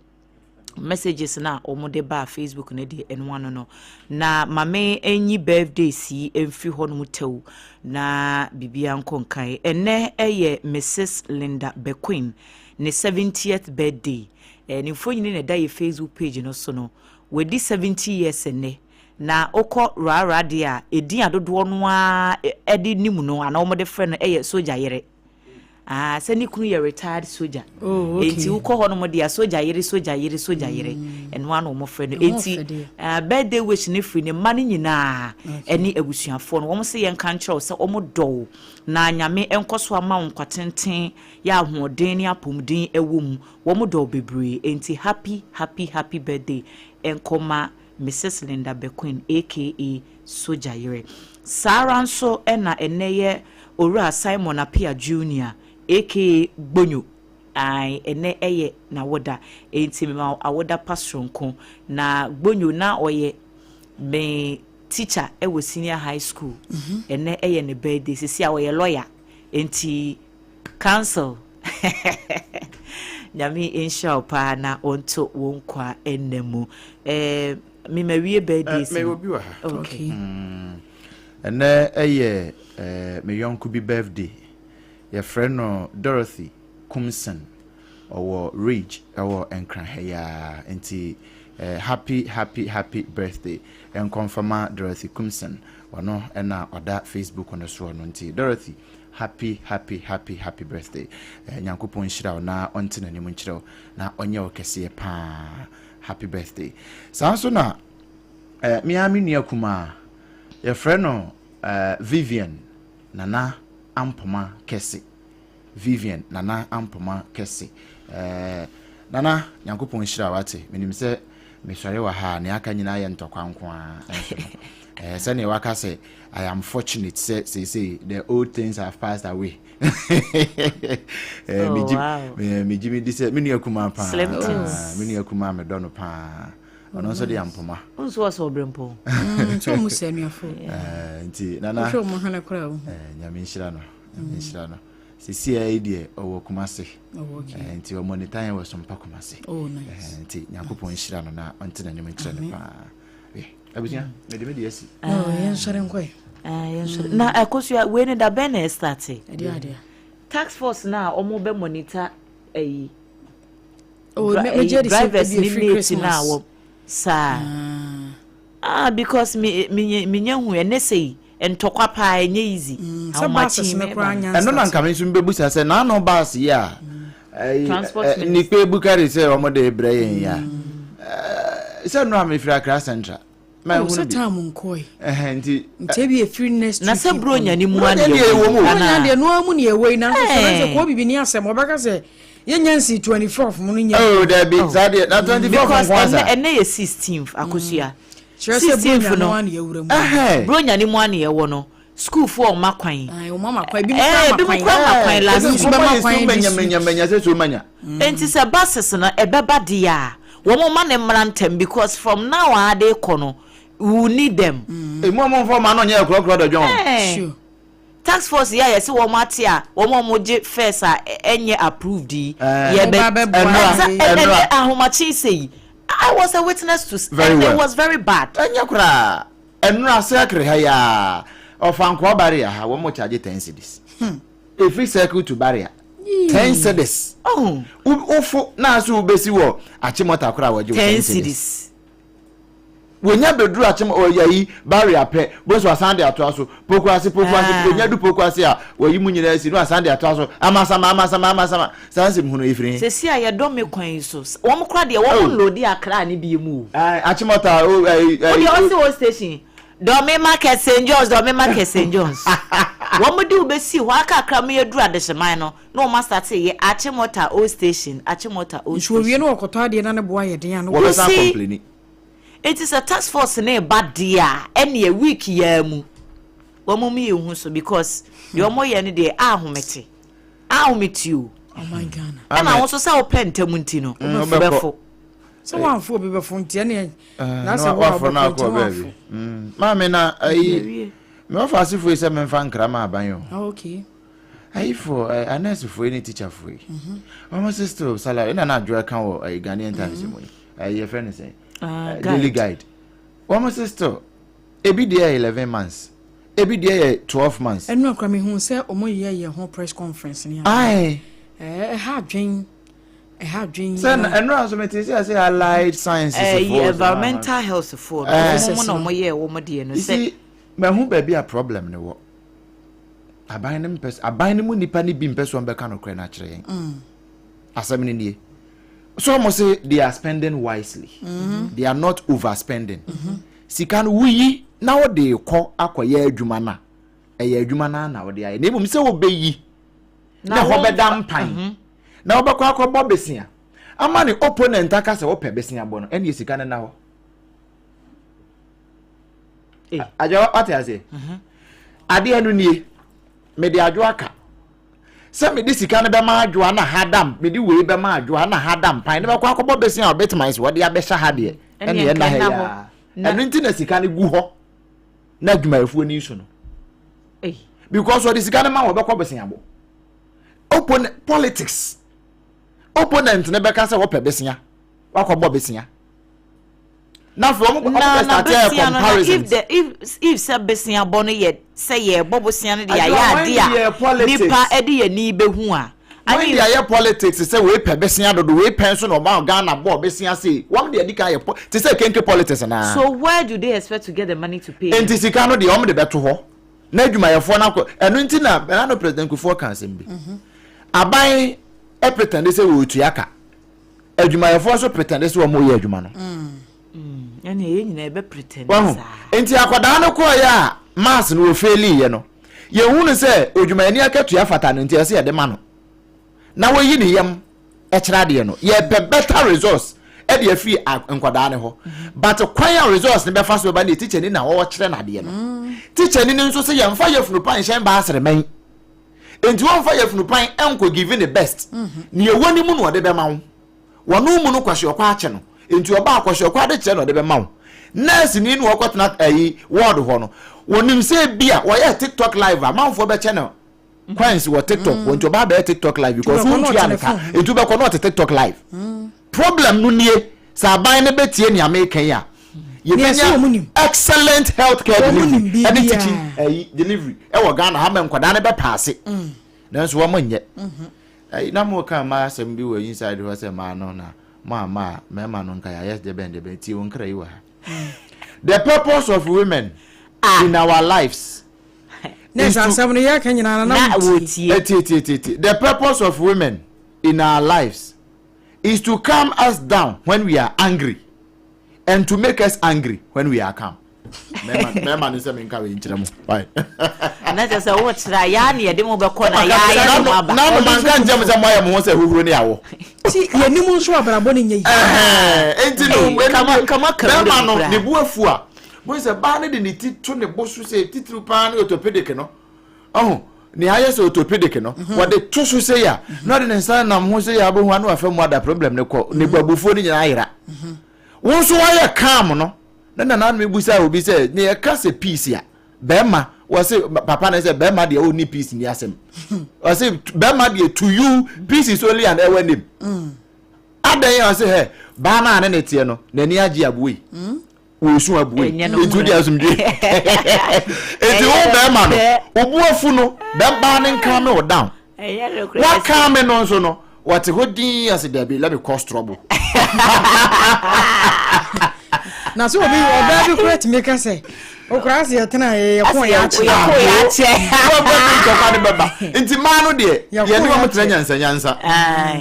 messages na wɔn de baa Facebook no deɛ ɛno ano no. Na mame enyi birthdays yi mfiri hɔ nom tɛw na biribiara nkɔ nkan. Ɛnɛ ɛyɛ Mrs. Linda Bequin ne 70th birthday. Eh, ne mfonini na ɛda yɛ Facebook page no so no. Wadi 70 years ɛnɛ. Na wokɔ Rara deɛ a, edin a dodoɔ no ara de nim no anaa wɔde frɛ no yɛ sogya yere. Ah, sɛ ne kunu yɛ retired soja. Oh, okay. Enti wokɔ hɔ nom deɛ sogya yere, sogya yere, sogya yere. Ɛno ara na wɔfrɛ no. Enti uh, birthday wish no firi ne mma no nyinaa ɛne abusuafoɔ no. Wɔn sɛ yɛnka nkyerɛ wo sɛ wɔn dɔ wo na Nyame nkɔ so ama wo nkwa tenten, yɛ ahoɔden ne apɔmuden ɛwɔ mu. Wɔn dɔ wo bebree. Enti happy, happy, happy birthday nkɔma Misis Linda Bequin aka Sogya Yere. Saa ara nso na ɛnnɛ yɛ Owura Simon Appiah Junior aka Gbonyo. Ae, ɛnnɛ yɛ n'awoda, enti mema wo awoda pa soronko. Na Gbonyo na ɔyɛ me teacher wɔ senior high school. Ɛnnɛ yɛ ne birthday, seesei a ɔyɛ lawyer, enti Council Nyame nhyira wo paa na ɔnto wo nkwa nna mu. Eh, me ma wie birthday eh, me obi wɔ ha. Okay. Mm. Ɛnɛ ɛyɛ eh, me yɔnko bi birthday. Yɛfrɛ no Dorothy Kumsen. Ɔwɔ Ridge ɛwɔ Nkran ha yi ara. Nti eh, happy happy happy birthday nkɔmfama Dorothy Kumsen. Ɔno ɛna ɔda Facebook no soɔ no. Nti Dorothy Happy happy happy happy birthday eh, Nyankopɔn nhyira wo na ɔnte n'anim nkyerɛ wo na ɔnyɛ wo kɛseɛ paa happy birthday saa nso na eh, me ara me nua kumaa yɛfrɛ no eh, Vivian Nana Ampoma Kɛse Vivian Nana Ampoma Kɛse eh, Nana Nyankopɔn nhyira wo ate menim sɛ Mesɔre wɔ ha a, nea aka nyinaa yɛ ntɔkwa nko ara nso no. Eh, sɛnea waka sɛ I am fortunate sɛ seesei the old things have passed away. eh, oh, megye wow. eh, megye me di sɛ me nua kumaa paa. Slim things. Me nua kumaa medɔ no paa. Ɔno nso de ampoma. Nso wɔ sɛ ɔbrɛmpɔn. Nti ɔmo sɛ anuafo. Eh, nti nana. Wohwɛ ɔmo hwene koraa wo. Eh, nyame nhyira no. Nyame nhyira no. Sisi yi deɛ ɔwɔ Kumase. Oh, okay. Eh, nti ɔmɔ ne tan wɔ Sompa Kumase. Oh, nice. Eh, nti Nyankopɔn nhyira no na ɔnte n'anim nkyerɛ no paa. Eh, abusua, mede me deɛ asi. Oh, yɛnsɔre nkɔe. Ah, yɛnsɔre. Na akosua wei ne da bɛn na ɛstarte? Ɛdeɛ adeɛ. Task force na ɔmo bɛ monitor ɛyi. Oh, me me gye di sɛ drivers ebi ne efiri mate Christmas. na wɔ saa. Ah, because me me me nya hu ɛnɛ sɛ yi ntɔkwa paa ɛnyɛ easy. Mm, sɛ buses no koraa nya ɛno na nka me nso mbɛbusa sɛ naano bus yi a ɛyi, Transport ɛ, minister. Nikpe Bukari sɛ wɔn de brɛ yɛn yi a ɛ, sɛ nnora mefiri Accra Central Oh, manhunu sɛ bi time nkɔe. Ɛhɛn, nti Nti ebi efiri next Na week sɛ kɔ Buronya no. ne mu Buronya adeɛ deɛ ɛwɔ mu o. Buronya anaa? deɛ noa mu ne ɛwɔ yi nanso sɛ Ɛɛ. sɛ kɔɔ bibi ni asɛm ɔbɛka sɛ yɛnya nsi 24 mu no nya. Oh, dabi saa deɛ na 24 Because nko asa ɛnɛ ɛnɛ yɛ 16th akosua. Kyerɛ sɛ 16th Buronya no noa ne yɛwura mu. Ɛhɛn. Buronya ne mu aneɛ wɔ no sukuufoɔ ɔma kwan. Ae, wɔn ama kwan ebi mu Ɛɛ, kora ama ebi mu kwan. kora ama kwan last Ebi week. nso Bɛma bɛma kwan kwan this manya manya week. manya sɛ so manya. Nti sɛ buses no ɛbɛba deɛ a wɔn ma ne mmra ntɛm because from now a de kɔ no we will need them. Emu a wɔmfa wɔn ano nyɛ korɔkorɔ dɔdwɔn. Ɛɛ. Sure. Task force yi a yɛse wɔn ate a wɔn a wɔgye fares a ɛnyɛ approved yi Ɛɛ. yɛbɛ Wɔba abɛboa Ɛnora, ɛnsa yɛn. ɛnɛ ɛnora. ahomakye sɛ yi I was a witness to Very and it well. was very bad. Ɛnyɛ koraa. Ɛnora circle ha yi ara, Ɔfankoa barrier ha, wɔn charge 10 cedis. Ɛfiri circle to barrier, 10 cedis. Oh. Wo- Wofo na aso wobɛsi wɔ Achimota koraa wɔgye wo 10 10 cedis. cedis. Wonya bɛduru akyem ɔyɛ yi barrier pɛ bosu asan de atoa so pokuase pokuase Ah. wonya du pokuase a wɔyi mu nyinaa si no asan de atoa so amasama amasama amasama saa nsɛm hunu efiri he. Sɛsi a yɛdɔ me kwan yi so wɔn kora deɛ wɔn Oh. loadi akra ne bie mu o. Ɛɛ Achimota o ɛyi Wo deɛ ɛyi ɔsi wɔ station Dɔme market St John's Dɔme market St John's wɔn de wo bɛsi hɔ aka akra mu yɛduru adehyeman no na wɔn asate yɛ Achimota old station Achimota old Nso owie station. no wɔkɔtɔ adeɛ na ne boa yɛ den a no wɔbɛsan You see? complaini. Enti sɛ task force no reba deɛ a ɛneɛ week yi ara mu wɔn mu yɛ hu so because deɛ wɔn yɛ no deɛ ahomete ahomete o ɔman Ghana. ɛna wɔn nso sɛ wɔpɛ ntɛm nti no Mm, wobɛkɔ. wobɛfo Sɛ wɔamfo obi bɛfo nti ɛneɛ Eh, na sɛ na wo a waforo na wobɛkɔ nti akɔ wɔamfo. baabi. Mm, Maame na ayi Yɛwie. me wɔfa asefo yi sɛ memfa nkra ma aban o. Ah, okay. Ayifo eh, anɛsefo yi ne teacherfo yi. Wɔn sɛ still salary ɛna na adwo ɛka wɔ ɛyi Ghanaian Times mu yi. Ɛyi yɛfrɛ no sɛ Ah, eh, Daily Guide. Wɔn sɛ still ebi deɛ yɛ 11 months ebi deɛ yɛ 12 months. Ɛno akora mehu sɛ ɔmo yɛ yɛ ho press conference ne ade. Aye. Ɛɛ, ɛha adwen ɛha adwen Sɛ na ɛnora nso mete sɛ sɛ allied sciences ɛyi foɔ sɛ environmental health foɔ no Eh. wɔn mu na wɔn yɛ wɔn deɛ no You sɛ see, mahu baabi a problem no wɔ. Aban no mpɛ aban no mu nipa no bi mpɛ so ɔmbɛka nokorɛ no akyerɛ yɛn. Asɛm no nie. So ɔmo se they are spending wisely. They are not overspending. Sika no woyi na wode kɔ akɔyɛ adwuma no a, ɛyɛ adwuma no ara na wode ayɛ. Na mmom sɛ wobɛyi na ɛhɔ bɛda mpan na wobɛkɔ akɔbɔ besia ama ne opponent aka sɛ wopɛ besia bɔ no, ɛnneɛ sika no na hɔ. Adwo wate aseɛ? Adeɛ no nie, mede adwo aka. Sɛ mede sika no bɛma adwoa na ha dam, mede wei bɛma adwoa na ha da mpan na bɛkɔ akɔbɔ besia a ɔbɛtumi ayɛ sɛ wɔde abɛhyɛ ha deɛ, ɛne ɛna ha yi ara. Ɛno nti na sika no gu hɔ na adwumayɛfoɔ ni so no. Because ɔde sika no ma wɔbɛkɔ besia bɔ. Opponent politics. Opponent no bɛka sɛ wɔpɛ besia, wakɔbɔ besia. Na afei wɔn wɔn na bɛ na start yɛ besia no na if comparisons. the if if sɛ besia bɔ no yɛ sɛ yɛbɔ bosia no de Adwoa, ayɛ when ade yɛ a politics. nipa de yɛn ani bɛhu a I When mean de ayɛ politics sɛ wei pɛ besia dodo wei pɛ nso na ɔma Ghana bɔɔ besia sei wɔn de adi kan ayɛ po te sɛ kenke politics naa. so where do they expect to get the money to pay them? Nti sika no deɛ wɔn de bɛto hɔ na adwumayɛfoɔ no akɔ ɛno nti na ɛna no President Kufuor ka asɛm bi aban pretend sɛ wɔretua ka adwumayɛfoɔ nso pretend sɛ wɔn reyɛ adwuma no. Ɛna yɛn nyinaa yɛbɛ pretend Wahu? saa. Nti akwadaa no kɔɔeɛ a maths no wɔfeeliiɛ no, yɛhu no sɛ odwumayɛni akatua fata no nti ɛsɛ yɛde ma no na wɔyi ne yam kyerɛ adeɛ no. Yɛpɛ better results. Ɛde afiri nkwadaa no hɔ. But kwan a results no bɛfa so bɛba no yɛ teacher ni na ɔrekyerɛ no adeɛ no. Teacher ni no nso sɛ yɛmfa yafunu pa nhyɛn baasere mɛn. Enti wɔmfa yafunu pan nkɔ give ne best. Nea ɛwɔ ne mu na ɔde bɛma wo. Wɔno mu no kwasiɔkɔ akyɛ no. Enti ɔba a kwasiɔkɔ ade kyerɛ na ɔde bɛma wo. Nurse ni na ɔkɔtena ayi ward hɔ no. Wɔnim sɛ ebia wɔyɛ tiktok live a manfoɔ bɛkyɛ no coins wɔ tiktok hɔ. Nti ɔba abɛyɛ tiktok live because wontua ne ka. Enti wobɛkɔ na ɔte tiktok live. Problem no nie, sɛ aban no bɛtie nea meka yi a, yɛbɛnya excellent health care delivery ɛne teaching ɛyi delivery ɛwɔ Ghana ha ma nkwadaa no bɛpaase. Mm. Nanso wɔn nyɛ. Mm-hmm. Ɛyi na mo ka mmaa asɛm bi wɔ inside hɔ sɛ mmaa no na mo ama a mmarima no nka yɛayɛ dɛbɛn dɛbɛn tie wɔn nkra yi wɔ ha. Mm. The purpose of women ah. in our lives. Is to, asɛm no yɛka nyinaa na wɔtie. Tie tie tie tie. The purpose of women in our lives is to calm us down when we are angry and to make us angry when we are calm. mɛma no sɛ menka wei nkyerɛ mo na kyerɛ sɛ wokyerɛ a yɛa ne yɛde mo bɛkɔ na yɛa yɛ mo aba na no manka nkyerɛ mo sɛ moayɛ mo ho sɛ huhuro ne awɔ ti yɛnim nso abrabɔ no nyɛ yi enti no bɛma no ne bo afu a mo sɛ baa no de ne ti to ne bo so sɛ titiriw paa ne orthopedic no Ɔho, nea ayɛ sɛ orthopedic no, mhm. wɔde to so sei a, na ɔde ne nsa nam ho sei a abɛhu ano afa mu ada problem no kɔ, ne mhm. abufuo no nyinaa ayera. Mhm. Wo nso wayɛ calm no, na nananom ebusa obi sɛ, ne yɛka sɛ peace a, bɛrima, wɔse papa no sɛ bɛrima deɛ ɔnni peace ni asɛm. Wɔse bɛrima deɛ to you, peace is only an ewe name. Mm. Adɛn a ɔse hɛ, baa no a ne ne teɛ no, n'ani agye aboe. Mm. wɔresu abue nti wodi asomdwe nti wo bɛrima no obu afu no bɛbaa ne nka me wo down waka me no nso no wɔte hɔ din ase dabi let me cause trouble na so obi ɔbaa bi kura tumi ka sɛ okura ase yɛtena yɛ yɛko yɛ akyɛ yɛko yɛ akyɛ wɔbɛ bi ntɔkwa ne bɛba nti mmaa no deɛ yɛne wɔn tena nyansa nyansa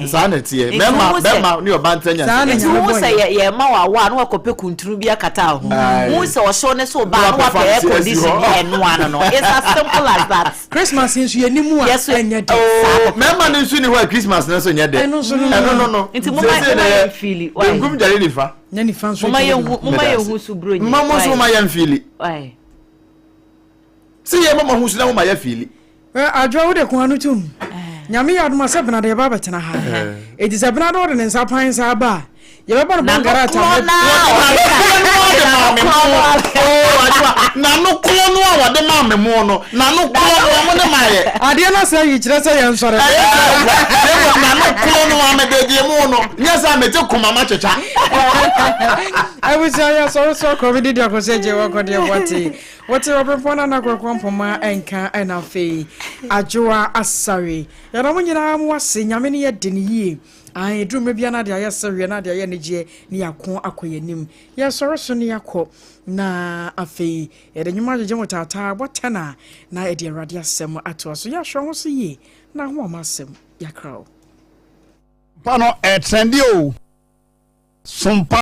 saa na ɛteɛ mɛma bɛma ne ɔba ntena nyansa nti wohu sɛ yɛma wɔ awɔ a na wakɔpɛ kuntunu bi akata ho wohu sɛ ɔhyew ne so ba na wapɛ air condition bi ɛnoa no no it's as simple as that. Christmas nso yɛ ni mu a ɛnyɛ dɛ. Oh, mɛma no nso ni hɔ a Christmas no nso nyɛ dɛ. Ɛno nso no ɛno no no. Nti mo ma yɛn fili. Benkum gyare nifa. Nyɛ nifa nso gyare nifa. Mo ma yɛn hu so buro nyi. Mma mo nso ma yɛn fili. Sɛ yɛ mama ho so na mo ma yɛ fili. Adwoa wode ko ano tom. Nyame yɛ adom a sɛ benada yɛba abɛtena ha. Enti sɛ benada ɔde ne nsa pan nsa aba a, yɛbɛbɔ no bɔnkara atam. N'ano korɔ no a wɔde maa me mo no, n'ano korɔ no a mo ne maa yɛ. Adeɛ no asɛ yi kyerɛ sɛ yɛn nsɔre. N'ano korɔ no a mede gye mo no, nyɛ sɛ mete koma ma twetwa. Abusua yɛ sɔre so akɔ me didi akɔsɛ gye wɔkɔ deɛ wɔte. Wote ɔbrempɔn Nana Kwaku Ampoma nka ɛna afei Adwoa Asare. Yɛda mo nyinaa mo ase, Nyame ne yɛ de no yie. Ae, ɛduru mmerɛ biara na ade ayɛ sereɛ na ade ayɛ anigyeɛ ne yɛako akɔ yɛn anim. Yɛsɔre so ne yɛakɔ na afei yɛde nnwom agyegye mo taataa bɔ tɛn a na yɛde Awurade asɛm atoa so. Yɛahwɛ ho so yie na ho ɔma asɛm yɛakra o. Pa no ɛtrɛnde o. Sompa.